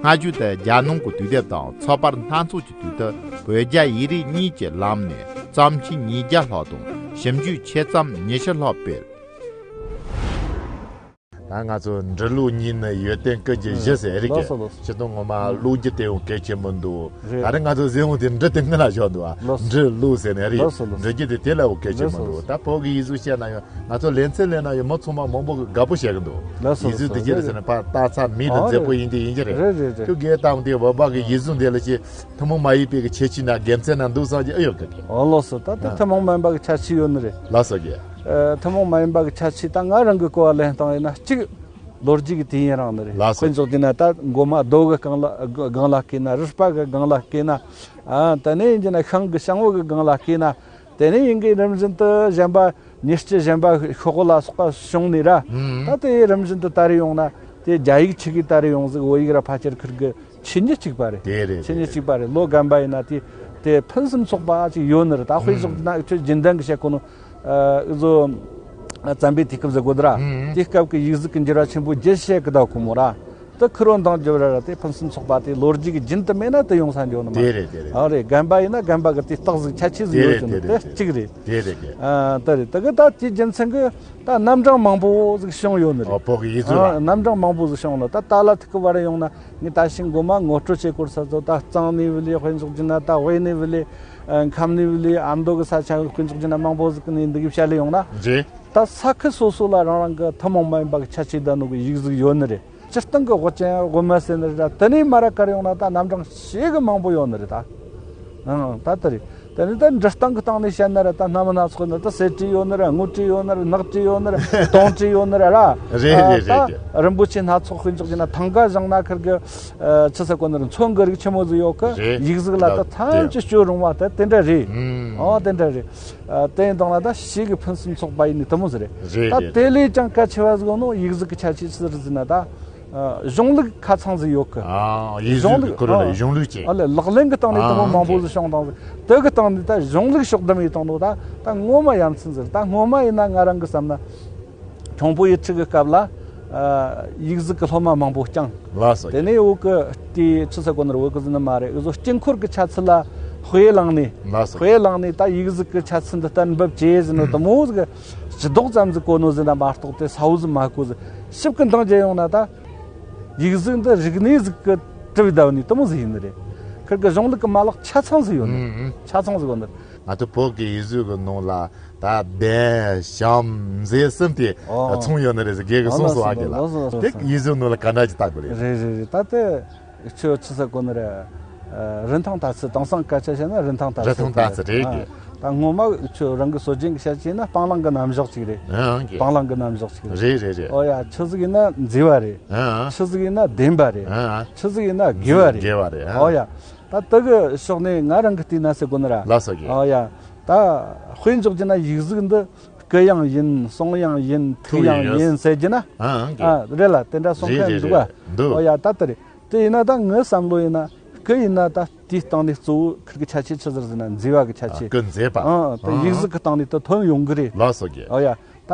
སྔ་རྒྱུད་དུ་རྒྱ་ནང་གི་དུས་དེབ་དང་ཚགས་པར་སྣ་ཚོགས་ཀྱི་དུས་དུ་བོད་རྒྱ་ཡིག་རིགས་གཉིས་ཀྱི་ལམ་ནས་བརྩམས་ཆོས་ཉིས་བརྒྱ་ལྷག་དང་ཞིབ་འཇུག་ཆེད་རྩོམ་ཉི་ཤུ་ལྷག་སྤེལ། ད་ང་ཚོ་འབྲི་ཀློག་གཉིས་ནི་ཡོན་ཏན་ཀུན་གྱི་གཞི་ཟེར་རིགས་ཀྱི། ལགས་སོ་ལགས་སོ། ཆེད་དུ་ངོ་མ་ཀློག་རྒྱུ་དེ་ཡང་གལ་ཆེན་པོ་འདུག་རེད། ད་རེས་ང་ཚོ་གཟིགས་འོང་དེ་འབྲི་དེ་སྔོན་ལ་བཞག་འདུག་ཨ། ལགས་སོ། འབྲི་ཀློག་ཟེར་ནས་རེད། ལགས་སོ་ལགས་སོ། འབྲི་རྒྱུ་དེ་དེ་ལ་ཡང་གལ་ཆེན་པོ་འདུག་ལགས་སོ། ད་བོད་ཀྱི་ཡིག་གཟུགས་བཤད་ན་ཡང་ང་ཚོ་ལེ་ཚན་ལེན་ན་ཡང་མི་ཚང་མ་མང་པོ་གི་དགའ་པོ་བྱེད་གི་འདུག་ལགས་སོ་ཡིག་གཟུགས་དེ་ལགས་སོ། རེད་རེད། ཁྱོད་དགེ་དང་དེ་བོད་པ་གི་ཡིག་གཟུགས་འདི་ལ་ཟེར་ནས་ཕར་ལྟ་ཚར་མིང་དང་མཛེས་པོ་ཡིན་དེ་ཡིན་གྱི་རེད། རེད་རེད་རེད། ཁྱོད་དགེ་དང་དེ་བོད་པ་གི་ཡིག་གཟུགས་འདི་ལ་ཅི་ཐུན་མོང་མ་ཡིན་པའི་གི་ཁྱད་ཆོས་ན་དགེ་མཚན་ན་འདུག་བསམ་གྱི་ཨེ་ཡོད་གི་རེད། ཨོ་ལགས་སོ། ད་དེ་ཨ་ཐུན་མོང་མ་ཡིན་པ་གི་ཁྱད་ཆོས་ཡོད་ནི་རེད། ལགས་སོ་རྒན། ཨ། ཐུན་མོང་མ་ཡིན་པ་གི་ཁྱད་ཆོས་ད་ང་རང་གི་གོ་བ་ལེན་སྟངས་ཡིན་ན་གཅིག་ལོ་རྒྱུས་ཀྱི་དུས་ཡུན་རིང་ནི་རེད། ལགས་སོ། དཔེ་འཇོག་དུས་ན་ད་མགོ་མ་རྡོ་གི་སྒང་ལ་སྒང་ལ་བརྐོས་ན། རུས་སྦལ་གི་སྒང་ལ་བརྐོས་ན། ཨ། དེ་ནས་ཡིན་གྱི་ན་ཤིང་གི་ཤིང་བུ་གི་སྒང་ལ་བརྐོས་ན། དེ་ནས་ཡིན་གྱི་རིམ་བཞིན་དུ་གཞན་པ་ཉི་སྐྱིད་གཞན་པ་ཤོག་གུ་ལ་སོགས་པ་བྱུང་ནས་ར། ཨུམ། ད་དེ་རིམ་བཞིན་དུ་དར་ཡོང་ན་དེ་རྒྱ་ཡིག་ཆི་གི་དར་ཡོང་ཟིག་བོད་ཡིག་ར་ཕལ་ཆེར་ཁུར་གི་ཆོས་ཉིད་གཅིག་པ་རེད། དེ་རེད། ཆོས་ཉིད་གཅིག་པ་རེད། ལོ་རྒན་པ་ཡིན་ན་དེ་དེ་ཕུན་སུམ་ཚོགས་པ་ཅིག་ཡོད་ནི་རེད། ད་དཔེ་བཞག་ན་ཁྱོད་རྒྱུན་ལྡན་གི་བཤད་གོ་ནོ། ཨ། འུ་ཚོ་བཙན་པོའི་དུས་སྐབས་ཟེར་དགོས་དེ་ར། ཨང་། དེའི་སྐབས་ཀྱི་ཡིག་གཟུགས་ཀྱི་འགྱུར་བ་ཆེན་པོ་བརྒྱུད་བཤད་གི་ད་གོ་མོ་ར། དེ་ཁུར་བོ་འདང་རྒྱབ་ར་ར་དེ་ཕུན་སུམ་ཚོགས་པ་དེ་ལོ་རྒྱུས་ཀྱི་རྒྱུན་དུ་མེད་ན་དེ་ཡོང་ས་འགྱོ་ནི་མ། དེ་རེད་དེ་རེད། ཨ་རེད། རྒན་པ་ཡིན་ན་རྒན་པ་གི་དེ་རྟགས་ཟིག་ཁྱད་ཆོས་ཟིག་དེ་ཡོད་རེད་ཀྱི་ནི་དེ་རེད། དེ་གཅིག་རེད། དེ་རེད་ཀྱི། ཨ། དེ་རེད། དེ་གི་ད་དེའི་རྒྱུ་མཚན་གི་ད་རྣམ་གྲངས་མང་པོ་ཟིག་བྱུང་ཡོད་ནི་རེད། ཨོ། བོད་ཀྱི་ཡིག་གཟུགས་ལ། ཨ། རྣམ་གྲངས་མང་པོ་ཟིག་བྱུང་ལ་ད་ཏཱ་ལ་ཐུག་གི་བར་ཡོང་ན། ངས་ད་ཕྱིན་མགོ་མ་ངོ་སྤྲོད་བྱེད་སྐོར་ས་ཚོ་ད་གཙང་ནས་བུད་ལས་དཔེ་འཇོག་རྒྱུ་ན། ད་དབུས་ནས་བུད་ལས། ཨ། ཁམས་ནས་བུད་ལས། ཨ་མདོ་གི་ས་ཆ་དཔེ་འཇོག་རྒྱུ་ན་མང་པོ་ཟིག་གི་ནས་འདི་གི་བཤད་ལས་ཡོང་ན། རེད། ད་ས་ཁུལ་སོ་སོ་ལ་རང་རང་གི་ཐུན་མོང་མ་ཡིན་པ་གི་ཁྱད་ཆོས་ལྡན་ནོ་གི་ཡིག་གཟུགས་ཡོད་ནི་རེད། སྤྱིར་བཏང་གི་དབུ་ཅན་དབུ་མ་ཟེར་ནི་རེད། ད་དེ་ནས་མར་གར་ཡོང་ན་ད་རྣམ་གྲངས་ཞེ་གི་མང་པོ་ཡོད་ནི་རེད་ད། ཨང་། ད་དེ་རེད། དེ་ནས་ད་འབྲི་སྟངས་གི་སྟེང་ནས་བཤད་ན་ར་ད་རྣམ་སྣ་ཚོགས་ནི། ད་གསེར་བྲིས་ཡོད་ནི་རེད། དངུལ་བྲིས་ཡོད་ནི་རེད། ནག་བྲིས་ཡོད་ནི་རེད། དུང་བྲིས་ཡོད་ནི་རེད་ར། རེད་རེད་རེད། ད་རིན་པོ་ཆེ་སྣ་ཚོགས་དཔེ་འཇོག་བྱས་ན་ཐང་ག་བཞེངས་ན་ཁུར་གི། ཨ། ཆི་ཟེར་གོ་ནི་རེད། མཚོན་གི་རིགས་ཆི་མོ་ཟིག་ཡོད་གི། རེད། ཡིག་གཟུགས་ལ་ད་ཐམས་ཅད་སྤྱོད་རུང་བ་ད་དེ་འདྲ་རེད། ཨང་། དེ་འདྲ་རེད། ཨ། དེ་ཡིན་དང་ལ་ད་ཞེ་གི་ཕུན་སུམ་ཚོགས་པ་ཡིན་ནི་དེ་མོ་ཟིག་རེད། རེད་ད་རེད། དེ་ལས་ཀྱང་གལ་ཆེ་བ་ཟིག་ཡོད་ནོ། ཡིག་གཟུགས་གི་ཁྱད་ཆོས་ཟིག་རེད་ཟེར་ན་ད། ཨ། གཞུང་ལུགས་ཁ་ཚང་ཟིག་ཡོད་གི། ཨ། ཡིག་གཟུགས་གི་ཁོ་རང་ལ་གཞུང་ལུགས་ཅན། ཨ་ལས་ལག་ལེན་གི་སྟེང་ནས་དེ་མོ་མང་པོ་ཟིག་བྱུང་དང་ཟིག་དེ་གི་སྟེང་ནས་ད་གཞུང་ལུགས་ཕྱོགས་བསྡོམས་ཡིན་དང་ནོ་ད། ད་ངོ་མ་ཡ་མཚན་ཟིག་ད་སྔོན་མ་ཡིན་ན་ང་རང་གི་བསམ་ན། ཁྱུང་པོ་ཡུལ་གྲུ་གི་སྐབས་ལ། ཨ། ཡིག་གཟུགས་ཀྱི་སློབ་མ་མང་པོ་བསྐྱངས། ལགས་སོ། དེ་ནས་བོད་ཀྱི་དེའི་ཆི་ཟེར་གོ་ནི་རེད། བོད་ཀྱི་ཟེར་ནི་མ་རེད། འུ་ཚོ་དཀྱིལ་འཁོར་གྱི་ཆ་ཚུལ་ལ་དཔེ་བླངས་ནས། ལགས་སོ། དཔེ་བླངས་ནས་ད་ཡིག་གཟུགས་ཀྱི་ཆ་ཚུལ་འདི་ལྟར་འབུབ་ཅེས་ཟེར་ནོ་དེ་མོ་ཟིག་སྤྱི་ལྡོག་ཙམ་ཟིག་གོ་ནོ་ཟིག་ན་མ་གཏོགས་དེ་ས་བོ་ཟིག་མ་གོ་ཟིག་ཞིབ་ཀྱི་འདང་རྒྱག་ཡོང་ན་ད། ཡིག་གཟུགས་འདི་རིག་གནས་ཟིག་གི་གྲུབ་བསྡད་ནི་དེ་མོ་ཟིག་ཡིན་ནི་རེད། ཁིར་གི་གཞུང་ལུགས་ཀྱི་མ་ལག་ཆ་ཚང་ཟིག་ཡོད་ནི། ཆ་ཚང་ཟིག་ཡོད་ནི། ང་ཚོ་བོད་ཀྱི་ཡིག་གཟུགས་ཀྱི་ནང་ལ་ད་གདན་བྱམས་མཛེས་གསུམ་དེ་ཨོ། ཚང་ཡོད་ནི་རེད་ཟེར། རྒན་གྱིས་གསུངས་སོང་། ཨ་རྒན་ལགས། ལགས་སོ། ལགས་སོ། དེ་ཡིག་གཟུགས་ནང་ལ་ག་འདྲ་ཅིག་བལྟ་དགོས་རེད། རེད་རེད་རེད། ད་དེ་ཁྱོད་ཆི་ཟེར་གོ་ནི་རེད། ཨ། རིན་ཐང་ལྟ་ཚུལ། དེང་སང་སྐད་ཆ་བཤད་ན་རིན་ཐང་ལྟ་ཚུལ། རིན་ཐང་ལྟ་ཚུལ་རེད། ཨ། ད་ངོ་མ་ཁྱོད་རང་གི་སྲོལ་རྒྱུན་གྱི་བཤད་ཀྱི་ཡིན་ན་སྤང་བླང་གི་རྣམ་གཞག་ཅིག་རེད། ཨང་། སྤང་བླང་གི་རྣམ་གཞག་ཅིག་རེད། རེད་རེད་རེད། ཨོ་ཡ། ཆི་ཟིག་ཡིན་ན་མཛེས་པ་རེད། ཨང་། ཆི་ཟིག་ཡིན་ན་བདེན་པ་རེད། ཨང་། ཆི་ཟིག་ཡིན་ན་དགེ་བ་རེད། དགེ་བ་རེད། ཨང་། ཨོ་ཡ། ད་དེ་གི་ཕྱོགས་ནས་ང་རང་གི་བལྟས་ན་ཟེར་གོ་ནི་ར། ལགས་སོ། རྒན། ཨོ་ཡ། ད་དཔེ་འཇོག་རྒྱུ་ན་ཡིག་གཟུགས་འདི་སྐུ་ཡང་ཡིན། གསུང་ཡང་ཡིན། ཐུགས་ཡང་ཡིན་ཟེར་རྒྱུ་ན། ཨང་། ཨང་། ཨ། རེད་ལ། དེ་འདྲ་གསུང་མཁན་འདུག་ག། འདུག། ཨོ་ཡ། ད་དེ་རེད། དེ་ཡིན་ན་ད་ངའི་བསམ་བློ་ཡིན་ན་སྐུ་ཡིན་ན་ད་དེའི་སྟེང་ནས་གཙོ་བོ་ཁིར་གི་ཁྱད་ཆོས་ཆི་ཟིག་ཟེར་ན་མཛེས་པ་གི་ཁྱད་ཆོས། སྐུ་མཛེས་པ། ཨང་། དེ་ཨང་། ཡིག་གཟུགས་གི་སྟེང་ནས་དེ་ཐོན་ཡོང་གི་རེད། ལགས་སོ། རྒན། ཨོ་ཡ། ད་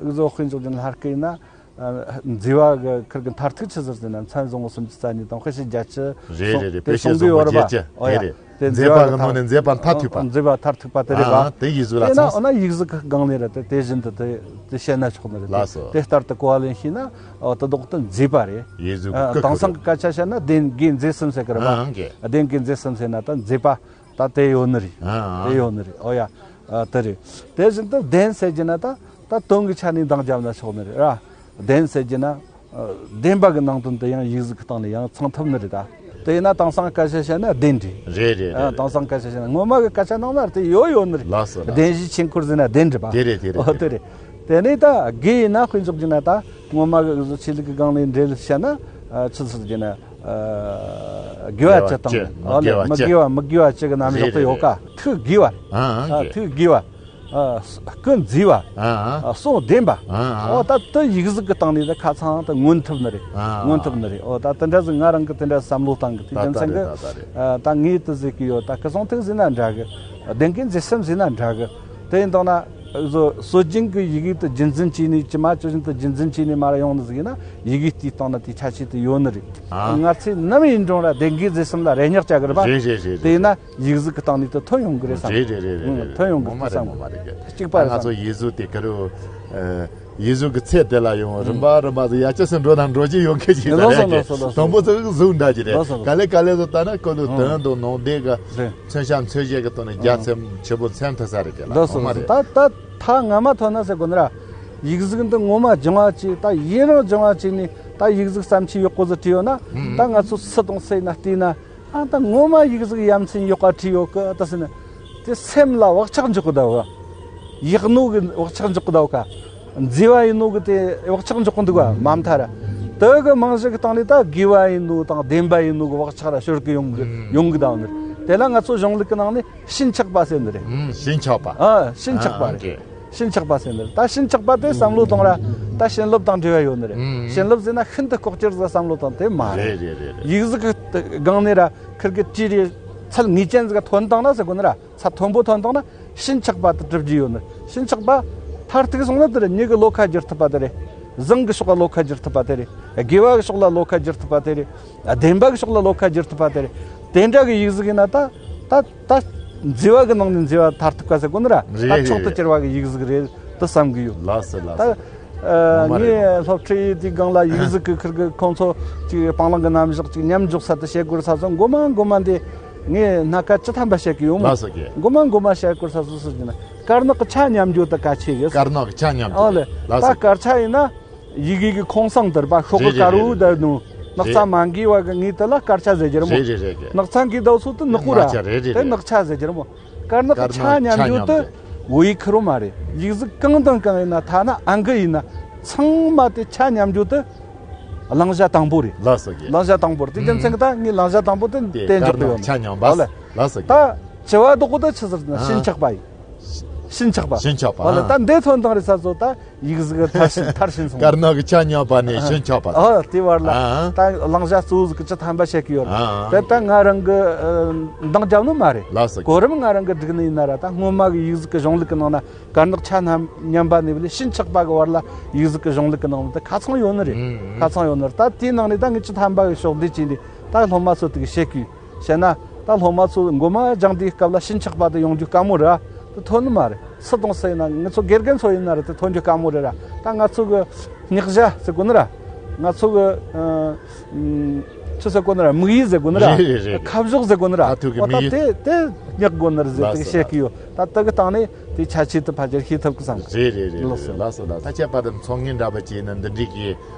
འུ་ཚོ་དཔེ་འཇོག་རྒྱུ་ན་ལྷ་སྐུ་ཡིན་ན། ཨ། མཛེས་པ་གི་ཁིར་གི་མཐར་ཐུག་ཆི་ཟིག་ཟེར་ན་མཚན་བཟང་པོ་སུམ་ཅུ་རྩ་གཉིས་དང་དཔེ་བྱད་བརྒྱད་ཅུ། རེད་རེད་རེད། དེ་དཔེ་བྱད་གསུང་གི་བཟང་པོ་ཡོད་རེད་པ། བརྒྱད་ཅུ། ཨོ་ཡ། རེད་རེད། དེ་མཛེས་པ་གི་ནང་ནས་མཛེས་པ་མཐར་ཐུག་པ། མཛེས་པ་མཐར་ཐུག་པ་དེ་རེད་པ། ཨ། དེ་ཡིག་གཟུགས་ལ། དེས་ན་ཚང་། འོ་ན་ཡིག་གཟུགས་གི་སྒང་ནས་ར་དེ་དེ་བཞིན་དུ་དེ་དེ་བཤད་ན་ཆོག་ནི་རེད། ལགས་སོ། དེ་ལྟར་དུ་གོ་བ་ལེན་ཤེས་ན། ཨོ། དེ་དག་དེ་མཛེས་པ་རེད། ཡིག་གཟུགས་ཨ། གི་སྐུ། དེང་སང་གི་སྐད་ཆ་བཤད་ན་གདན་དགེ་མཛེས་གསུམ་ཟེར་གི་རེད་པ། ཨང་། གདན་དགེ་མཛེས་གསུམ་ཟེར་ན་ད་མཛེས་པ་ད་དེ་ཡོད་ནི་རེད། ཨང་། དེ་ཡོད་ནི་རེད། ཨོ་ཡ། ཨ། དེ་རེད། དེ་བཞིན་དུ་བདེན་ཟེར་རྒྱུ་ན་ད་ད་དོན་གི་ཆ་ནས་འདང་བརྒྱབ་ན་ཆོག་ནི་རེད་ར། བདེན་ཟེར་རྒྱུ་ན། ཨ། བདེན་པ་གི་ནང་དོན་དེ་ཡང་ཡིག་གཟུགས་ཀྱི་སྟེང་ནས་ཡང་ཚང་ཐུབ་ནི་རེད་ད། དེ་ཡིན་ན་དེང་སང་སྐད་ཆ་བཤད་ན་བདེན་འདྲ། རེད་རེད། ཨ། རེད། དེང་སང་སྐད་ཆ་བཤད་ན། ངོ་མ་གི་སྐད་ཆ་ནང་ན་དེ་ཡོད་ཡོད་ནི་རེད། ལགས་སོ། ལགས་སོ། བདེན་བཞིའི་དཀྱིལ་འཁོར་ཟེར་ན་བདེན་འདྲ་པ། དེ་རེད། དེ་རེད། ཨོ། དེ་རེད། དེ་ནས་ད་དགེ་ཡིན་ན་དཔེ་འཇོག་རྒྱུ་ན་ད་ངོ་མ་གི་འུ་ཚོ་ཆོས་ལུགས་ཀྱི་སྒང་ནས་འགྲེལ་བཤད་ན། ཨ། ཆི་ཟེར་རྒྱུ་ན། ཨ། དགེ་བ་བཅུ་དང་། དགེ་བ་བཅུ། ཨོ་ལེ། མི་དགེ་བ་མི་དགེ་བ་བཅུ་གི་རྣམ་གཞག་དེ་ཡོད་ཀ། རེད་རེད་རེད། ཐུགས་དགེ་བ། ཨ། ཨ། ཨ། ཐུགས་དགེ་བ། ཨ། སྐུ་མཛེས་པ། ཨ། ཨ། གསུང་བདེན་པ། ཨ། ཨ། ཨོ། ད་དེ་ཡིག་གཟུགས་ཀྱི་སྟེང་ནས་ད་ཁ་ཚང་ད་མངོན་ཐུབ་ནི་རེད། ཨ། མངོན་ཐུབ་ནི་རེད། ཨོ། ད་དེ་འདྲ་ཟིག་ང་རང་གི་དེ་འདྲ་བསམ་བློ་བཏང་གི། དེ་རྒྱུ་མཚན་གི། ད་ད་རེད། ད་ད་རེད། ཨ། ད་ངས་དེ་ཟེར་གི་ཡོད། ད་སྐུ་གསུང་ཐུགས་ཟེར་ན་འདྲ་གི། བདེན་དགེ་མཛེས་གསུམ་ཟེར་ན་འདྲ་གི། དེ་ཡིན་དང་ན། བཟོ་སྲོལ་རྒྱུན་གྱི་ཡི་གེ་དེ་རྒྱུན་འཛིན་བྱས་ནས། ཇི་མ་ཇི་བཞིན་དུ་རྒྱུན་འཛིན་བྱས་ནས་མར་ཡོང་ནི་ཟིག་ཡིན་ན་ཡི་གེ་དེའི་སྟེང་ན་དེའི་ཁྱད་ཆོས་དེ་ཡོད་ནི་རེད། ཨ། ང་ཚོས་ནམ་ཡིན་རུང་ར་བདེན་དགེ་མཛེས་གསུམ་ལ་རེ་སྙེག་བྱ་གི་རེད་པ། རེད་རེད་རེད། དེ་ཡིན་ན་ཡིག་གཟུགས་ཀྱི་སྟེང་ནས་དེ་ཐོན་ཡོང་གི་རེད་བསམ། རེད་རེད་རེད་རེད། ཨང་། རེད། ཐོན་ཡོང་གི་ངོ་མ་རེད། བསམ། ངོ་མ་རེད། གཅིག་པ་རེད། ང་ཚོ་ཡིག་གཟུགས་དེ་ག་རུ། ཨ། ཡིག་གཟུགས་ཀྱི་ཚད་དེ་ལ་ཡང་རིམ་པ་རིམ་པ་ཟིག་ཡར་རྒྱས་སུ་འགྲོ་དང་འགྲོ་བཞིན་ཡོད་མཁན་ཞིག་རེད། ལགས་སོ། རེད། ལགས་སོ། ལགས་སོ། དང་པོ་ཚོ་གཟུགས་འདྲ་ཅིག་རེད། ལགས་སོ། ག་ལེ་ག་ལེ་ཚོ་ལྟ་ན་ཁོ་ཚོ། ཨང་། དོན་དང་ནང་དོན་གྱི། རེད། མཚོན་བྱ་མཚོན་བྱེད་ཀྱི་ཐོག་ནས་རྒྱ་ཆེན་ཆེ་པོ་མཚོན་ཐུབ་ས་རེད་གི་ལ། ལགས་སོ། ངོ་མ་རེད། ད་ད་ཐ་ང་མ་ཐོན་ན་ཟེར་གོ་ནི་ར། ཡིག་གཟུགས་འདི་ངོ་མ་སྦྱང་བ་བྱས། ད་ཡུན་རིང་སྦྱང་བ་བྱས་ནས་ད་ཡིག་གཟུགས་བརྩམས་ཆོས་ཡག་པོ་ཟིག་བྲིས་ཡོད་ན། ཨང་། ད་ང་ཚོ་སུ་དང་སུ་ཡིན་ན་བལྟས་ན། ཨ། ད་ངོ་མ་ཡིག་གཟུགས་ཡ་མཚན་ཡག་པ་བྲིས་ཡོད་གི། ད་ཟེར་ན་དེ་སེམས་ལ་བག་ཆགས་འཇོག་གི་ད་བ། ཡག་ནོ་གི་བག་ཆགས་འཇོག་གི་ད་བ་ཀ། མཛེས་པ་ཡིན་ནོ་གི་དེ་བག་ཆགས་འཇོག་གི་འདུག་བ། མ་མཐའ་ར་དེ་གི་རྨང་གཞི་གི་སྟེང་ནས་ད་དགེ་བ་ཡིན་ནོ་དང་བདེན་པ་ཡིན་ནོ་གི་བག་ཆགས་ར་ཤོར་གི་ཡོང་གི། ཨང་། ཡོང་གི་ད་བ་ནི། དེ་ལ་ང་ཚོ་གཞུང་ལུགས་ཀྱི་ནང་ནས་ཕྱིན་ཆགས་པ་ཟེར་ནི་རེད། ཨང་། ཕྱིན་ཆགས་པ། ཨ། ཕྱིན་ཆགས་པ། ཨ། རེད། ཨང་། ཕྱིན་ཆགས་པ་ཟེར་ནི་རེད། ད་ཕྱིན་ཆགས་པ་དེ་བསམ་བློ་གཏོང་ར། ད་བྱིན་རླབས་དང་འབྲེལ་བ་ཡོད་ནི་རེད། ཨང་། བྱིན་རླབས་ཟེར་ན་ཤིན་ཏུ་ལྐོག་གྱུར་ཟིག་བསམ་བློ་བཏང་དེ་མ་རེད། རེད་རེད་རེད་རེད། ཡིག་གཟུགས་ཀྱི་སྒང་ནས་ར་ཁིར་གི་བྲིས་རེ་ཚད་ངེས་ཅན་ཟིག་ཐོན་བཏང་ན་ཟེར་གོ་ནི་ར། ཚད་མཐོན་པོ་ཐོན་བཏང་ན་ཕྱིན་ཆགས་པ་དེ་གྲུབ་རྒྱུ་ཡོད་ནི། ཕྱིན་ཆགས་པ་མཐར་ཐུག་སོང་ན་དེ་རེད། མྱི་གི་བློ་ཁ་བསྒྱུར་ཐུབ་པ་དེ་རེད། བཟང་གི་ཕྱོགས་ལ་བློ་ཁ་བསྒྱུར་ཐུབ་པ་དེ་རེད། དགེ་བ་གི་ཕྱོགས་ལ་བློ་ཁ་བསྒྱུར་ཐུབ་པ་དེ་རེད། བདེན་པ་གི་ཕྱོགས་ལ་བློ་ཁ་བསྒྱུར་ཐུབ་པ་དེ་རེད། དེ་འདྲ་གི་ཡིག་གཟུགས་ཡིན་ན་ད་ད་ད་མཛེས་པ་གི་ནང་ནས་མཛེས་པ་མཐར་ཐུག་པ་ཟེར་གོ་ནི་ར། རེད་ད་རེད་མཆོག་ཏུ་རེད། གྱུར་པ་གི་ཡིག་གཟུགས་རེད་དུ་བསམ་གི་ཡོད། ལགས་སོ་ལགས་ད། སོ། ཨ། ངོ་མ་རེད། ངས་སློབ་ཁྲིད་དེའི་སྒང་ལ་ཡིག་གཟུགས་ཀྱི་ཁིར་གི་ཁོང་ཚོ་ཅིག་སྤང་བླང་གི་རྣམ་གཞག་ཅིག་མཉམ་འཇོག་ས་དེ་བྱེད་དགོས་ས་སོ། མགོ་མ་མགོ་མ་འདི་ངས་སྣ་ཁ་བཅུ་ཐམ་པ་བཤད་གི་ཡོང་མོད། ལགས་སོ་རྒན། མགོ་མ་མགོ་མ་བཤད་དགོས་ས་སོ་སོ་ཅིག་ན་དཀར་ནག་གི་ཆ་མཉམ་འཇོག་དེ་གལ་ཆེ་གི། དཀར་ནག་གི་ཆ་མཉམ་འཇོག་ཨོ་ལེ། ལགས་ད་སོ་རྒན། དཀར་ཆ་ཡིན་ན་ཡི་གེ་གི་ཁོང་སང་དར་བ་ཤོག་གི། རེད་རེད་དཀར་བོ་རེད་རེད། དར་ནུ། ནག་ཚ་རེད། མ་འགོས་པ་གི་ངས་དེ་ལ་དཀར་ཆ་ཟེར་གྱི་རེད་མོ། རེད་རེད་རེད་རེད། ནག་ཚ་འགོས་དག་སོ་དེ་ནག་པོ་ར། ནག་ཆ་རེད་རེད་དེ་རེད། ནག་ཆ་ཟེར་གྱི་རེད་མོ། དཀར་ནག་གི་ཆ་མཉམ་འཇོག་དེ་དབུ་ཡིག་ཁེར་རོ་མ་རེད། ཡིག་གཟུགས་གང་དང་གང་ཡིན་ན་ཐ་ན་ཨང་ཀི་ཡིན་ན་ཚང་མ་དེ་ཆ་མཉམ་འཇོག་དེ་བླང་བྱ་དང་པོ་རེད། ལགས་སོ་རྒན། བླང་བྱ་དང་པོ་རེད། དེ་རྒྱུ་མཚན་གི་ད་ངས་བླང་བྱ་དང་པོ་དེ་དེ་དེ་འཇོག་དཀར་གི་ནག་ཡོད་ཆ་མཉམ་པ། ཨོ་ལེ། ལགས་སོ་རྒན། ད་བྱ་བ་རྡོག་པོ་དེ་ཆི་ཟེར་ན་ཨ་ཕྱིན་ཆགས་པ་ཡིན། ཕྱིན་ཆགས་པ། ཕྱིན་ཆགས་པ། ཨོ་ལེ། ཨ་ད་འདི་ཐོན་དང་རེད་ས་ཚོ་ད་ཡིག་གཟུགས་མཐར་ཕྱིན་མཐར་ཕྱིན་སོང་། དཀར་ནག་གི་ཆ་མཉམ་པ་ནས་ཕྱིན་ཆགས་པ། ཨ་དེ་བར་ལ་ཨ་ད་བླང་བྱ་གཙོ་བོ་ཟིག་གི་བཅུ་ཐམ་པ་བཤད་གི་ཡོད་རེད། ཨ་དེ་ད་ང་རང་གི་ཨ་འདང་རྒྱབ་ནི་མ་རེད། ལགས་སོ། གོ་རིམ་ང་རང་གི་སྒྲིག་ནི་ཡིན་ན་ར། ད་སྔོན་མ་གི་ཡིག་གཟུགས་གི་གཞུང་ལུགས་གི་ནང་ན་དཀར་ནག་ཆ་མཉམ་པ་ནས་བ་ལས་ཕྱིན་ཆགས་པ་གི་བར་ལ་ཡིག་གཟུགས་གི་གཞུང་ལུགས་གི་ནང་ན་ད་ཁ་ཚང་ཡོད་ནི་རེད། ཨ་ཁ་ཚང་ཡོད་ནི་རེད། ད་དེའི་ནང་ནས་ད་ངས་བཅུ་ཐམ་པ་གི་ཕྱོགས་བསྡུས་བྱས་ནས་ད་སློབ་མ་ཚོ་དེ་གི་བཤད་གི་བྱས་ན། ད་སློབ་མ་ཚོ་མགོ་མ་སྦྱང་དུས་སྐབས་ལ་ཕྱིན་ཆགས་པ་དེ་ཡོང་རྒྱུ་དཀའ་མོ་རེད། དེ་ཐོན་ནི་མ་རེད། སུ་དང་སུ་ཡིན་ན་ང་ཚོ་དགེ་རྒན་ཚོ་ཡིན་ན་རེད། དེ་ཐོན་རྒྱུ་དཀའ་མོ་རེད་ར། ད་ང་ཚོ་གི་སྙེག་བྱ་ཟེར་དགོས་ནི་ར། ང་ཚོ་གི་ཨ་ཨ་ ཆུ་ཟེར་གོ་ནི་ར། དམིགས་ཡུལ་ཟེར་གོ་ནི་ར། རེད་རེད་རེད། ཁ་བཞོག་ཟེར་གོ་ནི་ར། ཨ་ཐུག་གི། ཨོ་ད་དམིགས་ཡུལ། དེ་དེ་སྙེག་དགོ་ནི་རེད་ཟེར། ལགས་དེ་སོ། བཤད་ལགས་གི་ཡོད། ད་དེ་གི་སྟེང་ནས་དེ་ཁྱད་ཆོས་དེ་ཕལ་ཆེར་ཤེས་ཐུབ་གི་བསམ་གི། རེད་རེད་རེད། ལགས་སོ། ལགས་སོ་ལགས་སོ། ད་ཁྱད་པར་དུ་ཚོང་ངེས་འདྲ་པོ་བྱས་ན་འདི་འདྲའི་གི་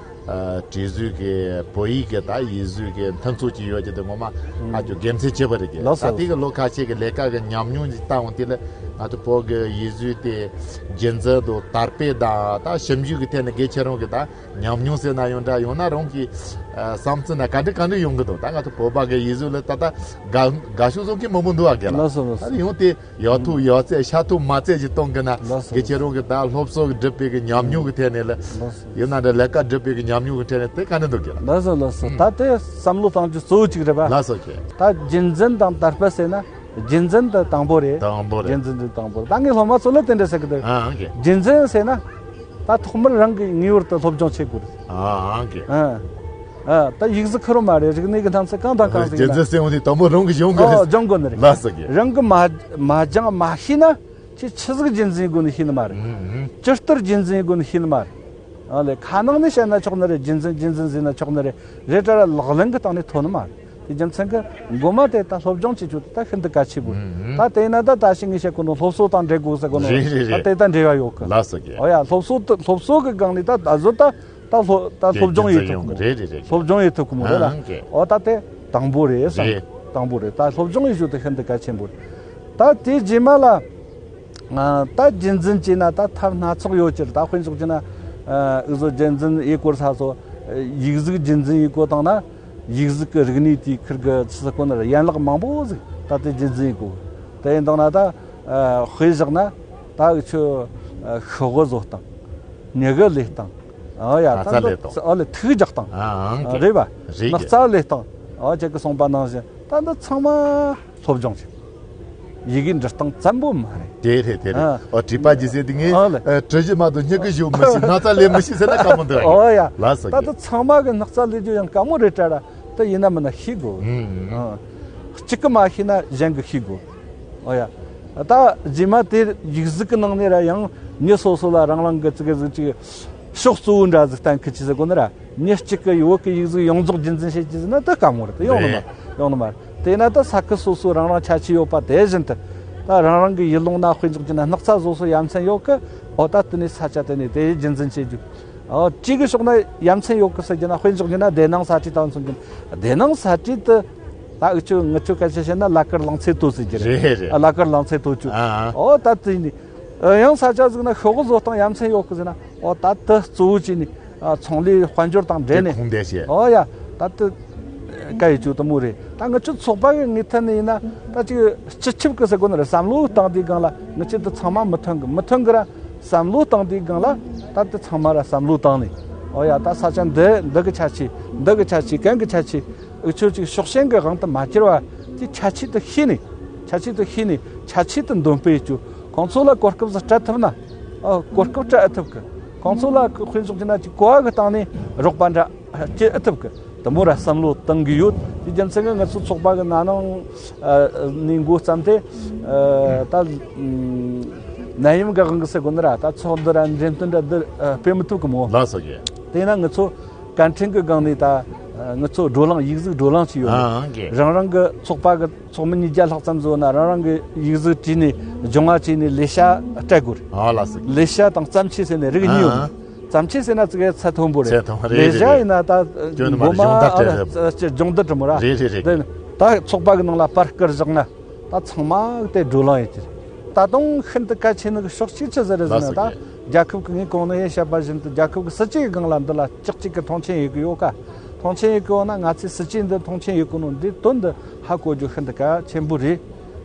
ཨ་བྲིས་གཟུགས་ཀྱི་བོད་ཡིག་གི་ད་ཡིག་གཟུགས་ཀྱི་མཐུན་ཚོགས་ཅིག་ཡོད་ཀྱི། དེ་ངོ་མ་ཧ་ཅང་དགེ་མཚན་ཆེ་བ་རེད་ཀྱི། ལགས་སོ། ད་དེ་གི་ལོ་ཁ་ཤས་ཀྱི་ལས་ཀ་གི་ཉམས་མྱོང་ཅིག་བལྟ་འོང་དུས་ལ། ང་ཚོ་བོད་ཀྱི་ཡིག་གཟུགས་དེ་རྒྱུན་འཛིན་དང་དར་སྤེལ་དང་ད་ཞིབ་འཇུག་གི་ཐད་ནས་གལ་ཆེ་རུང་གི་ད་ཉམས་མྱོང་ཟེར་ན་ཡང་འདྲ། ཡང་ན་རང་གི་ཨ་བསམ་ཚུལ་ན་ག་འདྲ་ག་འདྲ་ཡོང་གི་འདུག། ད་ང་ཚོ་བོད་པ་གི་ཡིག་གཟུགས་ལ་ད་ལྟ་དགའ་དགའ་ཤོས་བཟོ་མཁན་མང་པོ་འདུག་ཨ་གི་ལ། ལགས་སོ་ལགས་སོ། ད་ཡང་དེ་ཡག་ཐུབ་ཡག་ཚད། ཤ་ཐུབ་མ་ཚད་ཅིག་གཏོང་གི་ན། ལགས་སོ། གལ་ཆེ་རུང་གི་ད་སློབ་གསོ་གི་སྒྲུབ་པའི་གི་ཉམས་མྱོང་གི་ཐད་ནས་ལ། ལགས་སོ། ཡང་ན་འདྲ་ལས་ཀ་སྒྲུབ་པའི་གི་ཉམས་མྱོང་གི་ཐད་ནས་དེ་ག་འདྲ་འདུག་གི་ལ། ལགས་སོ་ལགས་སོ། ད་དེ་བསམ་བློ་གཏོང་རྒྱུ་གཙོ་བོ་གཅིག་རེད་པ། ལགས་སོ་ཀྱེ། ད་རྒྱུན་འཛིན་དང་དར་སྤེལ་ཟེར་ན། རྒྱུན་འཛིན་དེ་དང་པོ་རེད། དང་པོ་རེད། རྒྱུན་འཛིན་དེ་དང་པོ་རེད། ད་ངས་སློབ་མ་ཚོ་ལ་དེ་འདྲ་ཟེར་གི་འདུག། ཨ་ཨང་ཀྱེ། རྒྱུན་འཛིན་ཟེར་ན། ད་ཐོག་མར་རང་གི་ངེས་པར་དུ་སློབ་སྦྱོང་བྱེད་དགོས་རེད། ཨ་ཨང་ཀྱེ། ཨ། ཨ། ད་ཡིག་གཟུགས་ཁེར་རོ་མ་རེད། རིག་གནས་ཀྱི་སྣང་ཚུལ་གང་དང་གང་ཟིག་རྒྱུན་ཡིན་ན། འཛིན་ཟེར་འོང་དུས་དང་པོ་རང་གི་སྦྱོང་དགོས་རེད། ཨོ་སྦྱོང་དགོས་ནི་རེད། ལགས་སོ་ཀྱེ། རང་གི་མ་མ་སྦྱངས་མ་ཤེས་ན། ཁྱེད་ཆི་ཟིག་རྒྱུན་འཛིན་དགོས་ནི་ཤེས་ནི་མ་རེད། ཨུམ་ཨུམ། ཇི་ལྟར་རྒྱུན་འཛིན་དགོས་ནི་ཤེས་ནི་མ་རེད། ཨ་ལས་ཁ་ནང་ནས་བཤད་ན་ཆོག་ནི་རེད། རྒྱུན་འཛིན་རྒྱུན་འཛིན་ཟེར་ན་ཆོག་ནི་རེད། རེད་དྲ་ར་ལག་ལེན་གྱི་སྟེང་ནས་ཐོན་ནི་མ་རེད། དེ་རྒྱུ་མཚན་གྱིས་མགོ་མ་དེ་ད་སློབ་སྦྱོང་བྱེད་རྒྱུ་དེ་ད་ཤིན་ཏུ་གལ་ཆེ་བོ་རེད། ཨུམ་ཨུམ། ད་དེ་ན་ད་ད་ཞིག་ངས་བཤད་གོ་ནོ་སློབ་གསོ་དང་འབྲེལ་དགོས་ཟེར་གོ་ནོ། རེད་རེད་རེད། ད་དེ་ད་འབྲེལ་བ་ཡོད་གི། ལགས་སོ་ཀྱེ། ཨོ་ཡ། སློབ་གསོ་དེ་སློབ་གསོ་གི་སྒང་ནས་ད་ད་གཟོད་ད་ད་སློབ་ད་སློབ་སྦྱོང་ཡེད་ཐུབ་གོ་མོ་རེད་ལ། རེད་རེད་རེད། སློབ་སྦྱོང་ཡེད་ཐུབ་གོ་མོ་རེད་ལ། ཨང་ཀྱེ། ཨོ་ད་དེ་དང་པོ་རེད་བསམ། རེད། དང་པོ་རེད། ད་སློབ་སྦྱོང་ཡེད་རྒྱུ་དེ་ཤིན་ཏུ་གལ་ཆེན་པོ་རེད། ད་དེ་རྗེས་མ་ལ། ཨ། ད་རྒྱུན་འཛིན་བྱས་ན་ད་ཐབས་སྣ་ཚོགས་ཡོད་ཀྱི་རེད། ད་དཔེ་འཇོག་རྒྱུ་ན། ཨ། འུ་ཚོ་རྒྱུན་འཛིན་ཡེད་སྐོར་ས་སོ། ཡིག་གཟུགས་རྒྱུན་འཛིན་ཡེད་སྐོར་བཏང་ན། ཡིག་གཟུགས་ཀྱི་རིག་གནས་དེའི་ཁུར་གི་ཆི་ཟེར་གོ་ནི་རེད། ཡན་ལག་མང་པོ་ཟིག་ད་དེ་རྒྱུན་འཛིན་ཡེད་དགོས། དེ་ཡིན་དང་ན་ད། ཨ། དཔེ་བཞག་ན། ད་འུ་ཆོ། ཨ། ཤོག་བུ་བཟོ་སྟངས། མྱུ་གུ་ལས་སྟངས། ཨ་ཡ། ད་སྣག་ཚ་ལས་སྟངས། ཨ་ལས་ཐིག་རྒྱག་སྟངས། ཨ་ཨང་ཀྱེ། རེད་པ། རེད་སྣག་ཀྱེ། ཚ་ལས་སྟངས། ཨ། ཁྱེད་ཀྱིས་གསུངས་པ་ནང་བཞིན་ད་འདི་ཚང་མ་སློབ་སྦྱོང་བྱེད། ཡི་གེ་འབྲི་སྟངས་ཙམ་པོ་མ་རེད། དེ་རེད་དེ་རེད། ཨ། ཨོ་བྲིས་པ་ཇི་སྲིད་དེ་ངས། ཨ་ལས། ཨ། བྲི་རྒྱུ་མ་གཏོགས་མྱུ་གུ་ཞུ་མི་ཤེས། སྣག་ཚ་ལས་མི་ཤེས་ཟེར་ན་དཀའ་མོ་འདུག། ཨོ་ཡ། ལགས་སོ་ད་ཀྱེ། ད་ཚང་མ་གི་སྣག་ཚ་ལས་རྒྱུ་ཡང་དཀའ་མོ་རེད་དྲ་ར། ད་ཡིན་ན་མིན་ན་ཤེས་དགོས། ཨུམ། ཨ། གཅིག་གིས་མ་ཤེས་ན་གཞན་གྱིས་ཤེས་དགོས། ཨོ་ཡ། ད་རྗེས་མ་དེར་ཡིག་གཟུགས་ཀྱི་ནང་ནས་ར་ཡང་མྱི་སོ་སོ་ལ་རང་རང་གི་ཙི་གེ་ཟིག་ཅིག་ཕྱོགས་གཙོ་བོ་འདྲ་ཟིག་བསྟན་ཁུལ་གྱིས་ཟེར་གོ་ནི་ར། མྱི་གཅིག་གིས་བོད་ཀྱི་ཡིག་གཟུགས་ཡོངས་རྫོགས་རྒྱུན་འཛིན་བྱེད་ཀྱི་ཟེར་ན་ད་དཀའ་མོ་རེད། ད་ཡོང་ནི་མ། རེད། ཡོང་ནི་མ་རེད། དེས་ན་ད་ས་ཁུལ་སོ་སོའི་རང་རང་ཁྱད་ཆོས་ཡོད་པ་དེ་བཞིན་དུ། ད་རང་རང་གི་ཡུལ་ལུང་ན་དཔེ་འཇོག་རྒྱུ་ན་སྣག་ཚ་བཟོ་སའི་ཡ་མཚན་ཡོད་གི། ཨོ་ད་དེ་ནས་ས་ཆ་དེ་ནས་དེ་རྒྱུན་འཛིན་བྱེད་རྒྱུ། ཨོ་གཅིག་གི་ཕྱོགས་ན་ཡ་མཚན་ཡོད་གི་ཟེར་རྒྱུ་ན། དཔེ་འཇོག་རྒྱུ་ན་སྡེ་ནང་ས་ཁྲའི་ད་མཚོན་རྒྱུ་ན། སྡེ་ནང་ས་ཁྲའི་དེ། ད་འུ་ཆོ་ངི་ཆོ་སྐད་ཆ་བཤད་ན་ལ་ཀིར་ལང་ཚེ་དོ་ཟེར་རྒྱུ་རེད། རེད་རེད། ཨ། ལ་ཀིར་ལང་ཚེ་དོ་ཆུ། ཨ་ཨ། ཨོ་ད་དེ་ནི། ཨ། ཡང་ས་ཆ་ཟིག་ན་ཤོག་བུ་བཟོ་སྟངས་ཡ་མཚན་ཡོད་གི་ཟེར་ན། ཨོ་ད་དེ་གཙོ་བོ་བྱས་ནས། ཨ། ཚོང་ལས་དཔལ་འབྱོར་དང་འབྲེལ་དེ་ནས། ཁུངས་འདེད་བྱས། ཨོ་ཡ། ད་དེ་ག་ཡི་ཆུ་དེ་མོ་རེད། ད་ངི་ཆོ་ཚོགས་པ་གི་ངོས་ཐད་ནས་ཡིན་ན། ད་ཅིག་སྤྱི་ཁྱབ་གི་ཟེར་གོ་ནི་རེད། བསམ་བློ་བཏང་དུས་སྒང་ལ་ངི་ཆོ་དེ་ཚང་མ་མི་མཐུན་གི། མི་མཐུན་གི་ར། བསམ་བློ་བཏང་དུས་སྒང་ལ་ད་དེ་ཚང་མ་ར་བསམ་བློ་བཏང་ནས། ཨོ་ཡ། ད་ས་ཆ་འདི་འདི་གི་ཁྱད་ཆོས། འདི་གི་ཁྱད་ཆོས། གན་གི་ཁྱད་ཆོས། འུ་ཆོ་ཅིག་ཕྱོགས་ཞེན་གྱི་དབང་དུ་མ་གྱུར་བ། དེ་ཁྱད་ཆོས་དེ་ཤེས་ནས། ཁྱད་ཆོས་དེ་ཤེས་ནས་ཁྱད་ཆོས་དེ་འདོན་སྤེལ་བྱོས། ཁོང་ཚོ་ལ་གོ་སྐབས་ཟིག་སྤྲད་ཐུབ་ན། ཨ། གོ་སྐབས་སྤྲད་ཨེ་ཐུབ་གི། ཁོང་ཚོ་ལ་དཔེ་འཇོག་རྒྱུ་ན་ཅིག་གོ་བ་གི་སྟེང་ནས་རོགས་པ་འདྲ་སྐྱེལ་ཨེ་ཐུབ་གི། དེ་མོ་ར་བསམ་བློ་བཏང་གི་ཡོད། དེ་རྒྱུ་མཚན་གྱིས་ང་ཚོ་ཚོགས་པ་གི་ན་ནིང་ཨ་ནས་འགོ་བརྩམས་ཏེ། ཨ། ད་ནད་ཡམས་གི་དབང་གིས་ཟེར་དགོས་ནི་ར། ད་ཚོགས་འདུ་ར་འགྲེམས་སྟོན་འདྲ་འདི་སྤེལ་མི་ཐུབ་གི་མོ། ལགས་སོ་ཀྱེ། དེས་ན་ང་ཚོ་སྐད་འཕྲིན་གྱི་སྒང་ནས་ད་ང་ཚོ་བགྲོ་གླེང་། ཡིག་གཟུགས་བགྲོ་གླེང་བྱས་ཡོད། ཨ་ཨང་ཀྱེ། རང་རང་གི་ཚོགས་པ་གི་ཚོགས་མི་ཉིས་བརྒྱ་ལྷག་ཙམ་བཟོ་ན། རང་རང་གི་ཡིག་གཟུགས་བྲིས་ནས་སྦྱོང་བ་བྱས་ནས་ལས་བྱ་སྤྲད་དགོས་རེད། ཨ། ལགས་སོ། ལས་བྱ་དང་བརྩམས་ཆོས་ཟེར་ནས་རིགས་གཉིས་ཡོད། ཨ་ཨ། བརྩམས་ཆོས་ཟེར་ན་ཙི་གེ་ཚད་མཐོན་པོ་རེད། ཚད་མཐོན་པོ་རེད། ལས་བྱ་ཡིན་ན་ད་སྐྱོན་མ་མགོ་མ་སྦྱོང་བརྡར་སྤྲད་རེད། ཨ། སྦྱོང་བརྡར་འདྲ་མོ་ར། རེད་རེད་རེད། དེ་ད་ཚོགས་པ་གི་ནང་ལ་པར་བསྐུར་བཞག་ན། ད་ཚང་མ་དེ་བགྲོ་གླེང་ཡེད་ཀྱི་རེད། ད་དུང་ཤིན་ཏུ་གལ་ཆེ་ནི་གི་ཕྱོགས་གཅིག་ཆི་ཟིག་རེད་ཟེར་ན། ལགས་སོ་ད་ཀྱེ། རྒྱལ་ཁབ་ཀྱི། ངས་གོང་ནས་ཡང་བཤད་པ་བཞིན་དུ། རྒྱལ་ཁབ་ཀྱི་སྲིད་སྤྱི་གི་སྒང་ལ་འདི་ལ་ཅག་ཅིག་གི་མཐོང་ཆེན་ཡེད་གི་ཡོད་ཀ། མཐོང་ཆེན་ཡེད་གི་ཡོད་ན། ང་ཚོས་སྲིད་སྤྱི་འདི་མཐོང་ཆེན་ཡེད་གོ་ནོ་འདི་དོན་འདི་ཧ་གོ་རྒྱུ་ཤིན་ཏུ་གལ་ཆེན་པོ་རེད།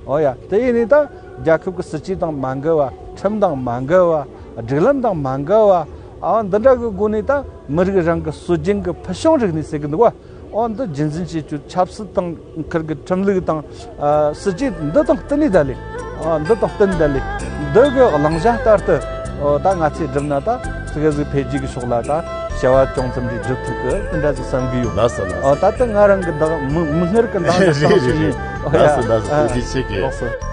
ཨོ་ཡ། དེ་ཡིན་ནི་ད་རྒྱལ་ཁབ་ཀྱི་སྲིད་སྤྱི་དང་མ་འགལ་བ། ཁྲིམས་དང་མ་འགལ་བ། སྒྲིག་ལམ་དང་མ་འགལ་བ། ཨ། འདི་འདྲ་གི་སྒོ་ནས་ད་མི་རིགས་རང་གི་སྲོལ་རྒྱུན་གྱི་ཕུལ་བྱུང་རིག་གནས་ཟེར་གི་འདུག་བ། ཨོ་འདི་རྒྱུན་འཛིན་བྱེད་རྒྱུ་ཆབ་སྲིད་དང་ཁུར་གི་ཁྲིམས་ལུགས་དང་། ཨ། སྲིད་ཇུས་འདི་དང་བསྟུན་ནས་ད་ལས། ཨོ་འདི་དང་བསྟུན་ནས་ད་ལས། འདི་གི་བླང་བྱ་ལྟར་དུ། ཨོ་ད་ང་ཚོས་བསྒྲུབས་ན་ད་ཙི་གེ་ཟིག་འཕེལ་རྒྱས་ཀྱི་ཕྱོགས་ལ་ད་བྱ་བ་ཅུང་ཙམ་ཞིག་སྒྲུབ་ཐུབ་གི། དེ་འདྲ་ཟིག་བསམ་གི་ཡོད། ལགས་སོ་ལགས་སོ། ཨོ་ད་ལྟ་ང་རང་གི་འདང་མིག་མིག་སྔར་གི་འདང་ཟིག་རེད་རེད་རེད། ཨོ་ཡ། ལགས་སོ་ལགས་སོ། ཨ། ཐུགས་རྗེ་ཆེ་གི། ལགས་སོ།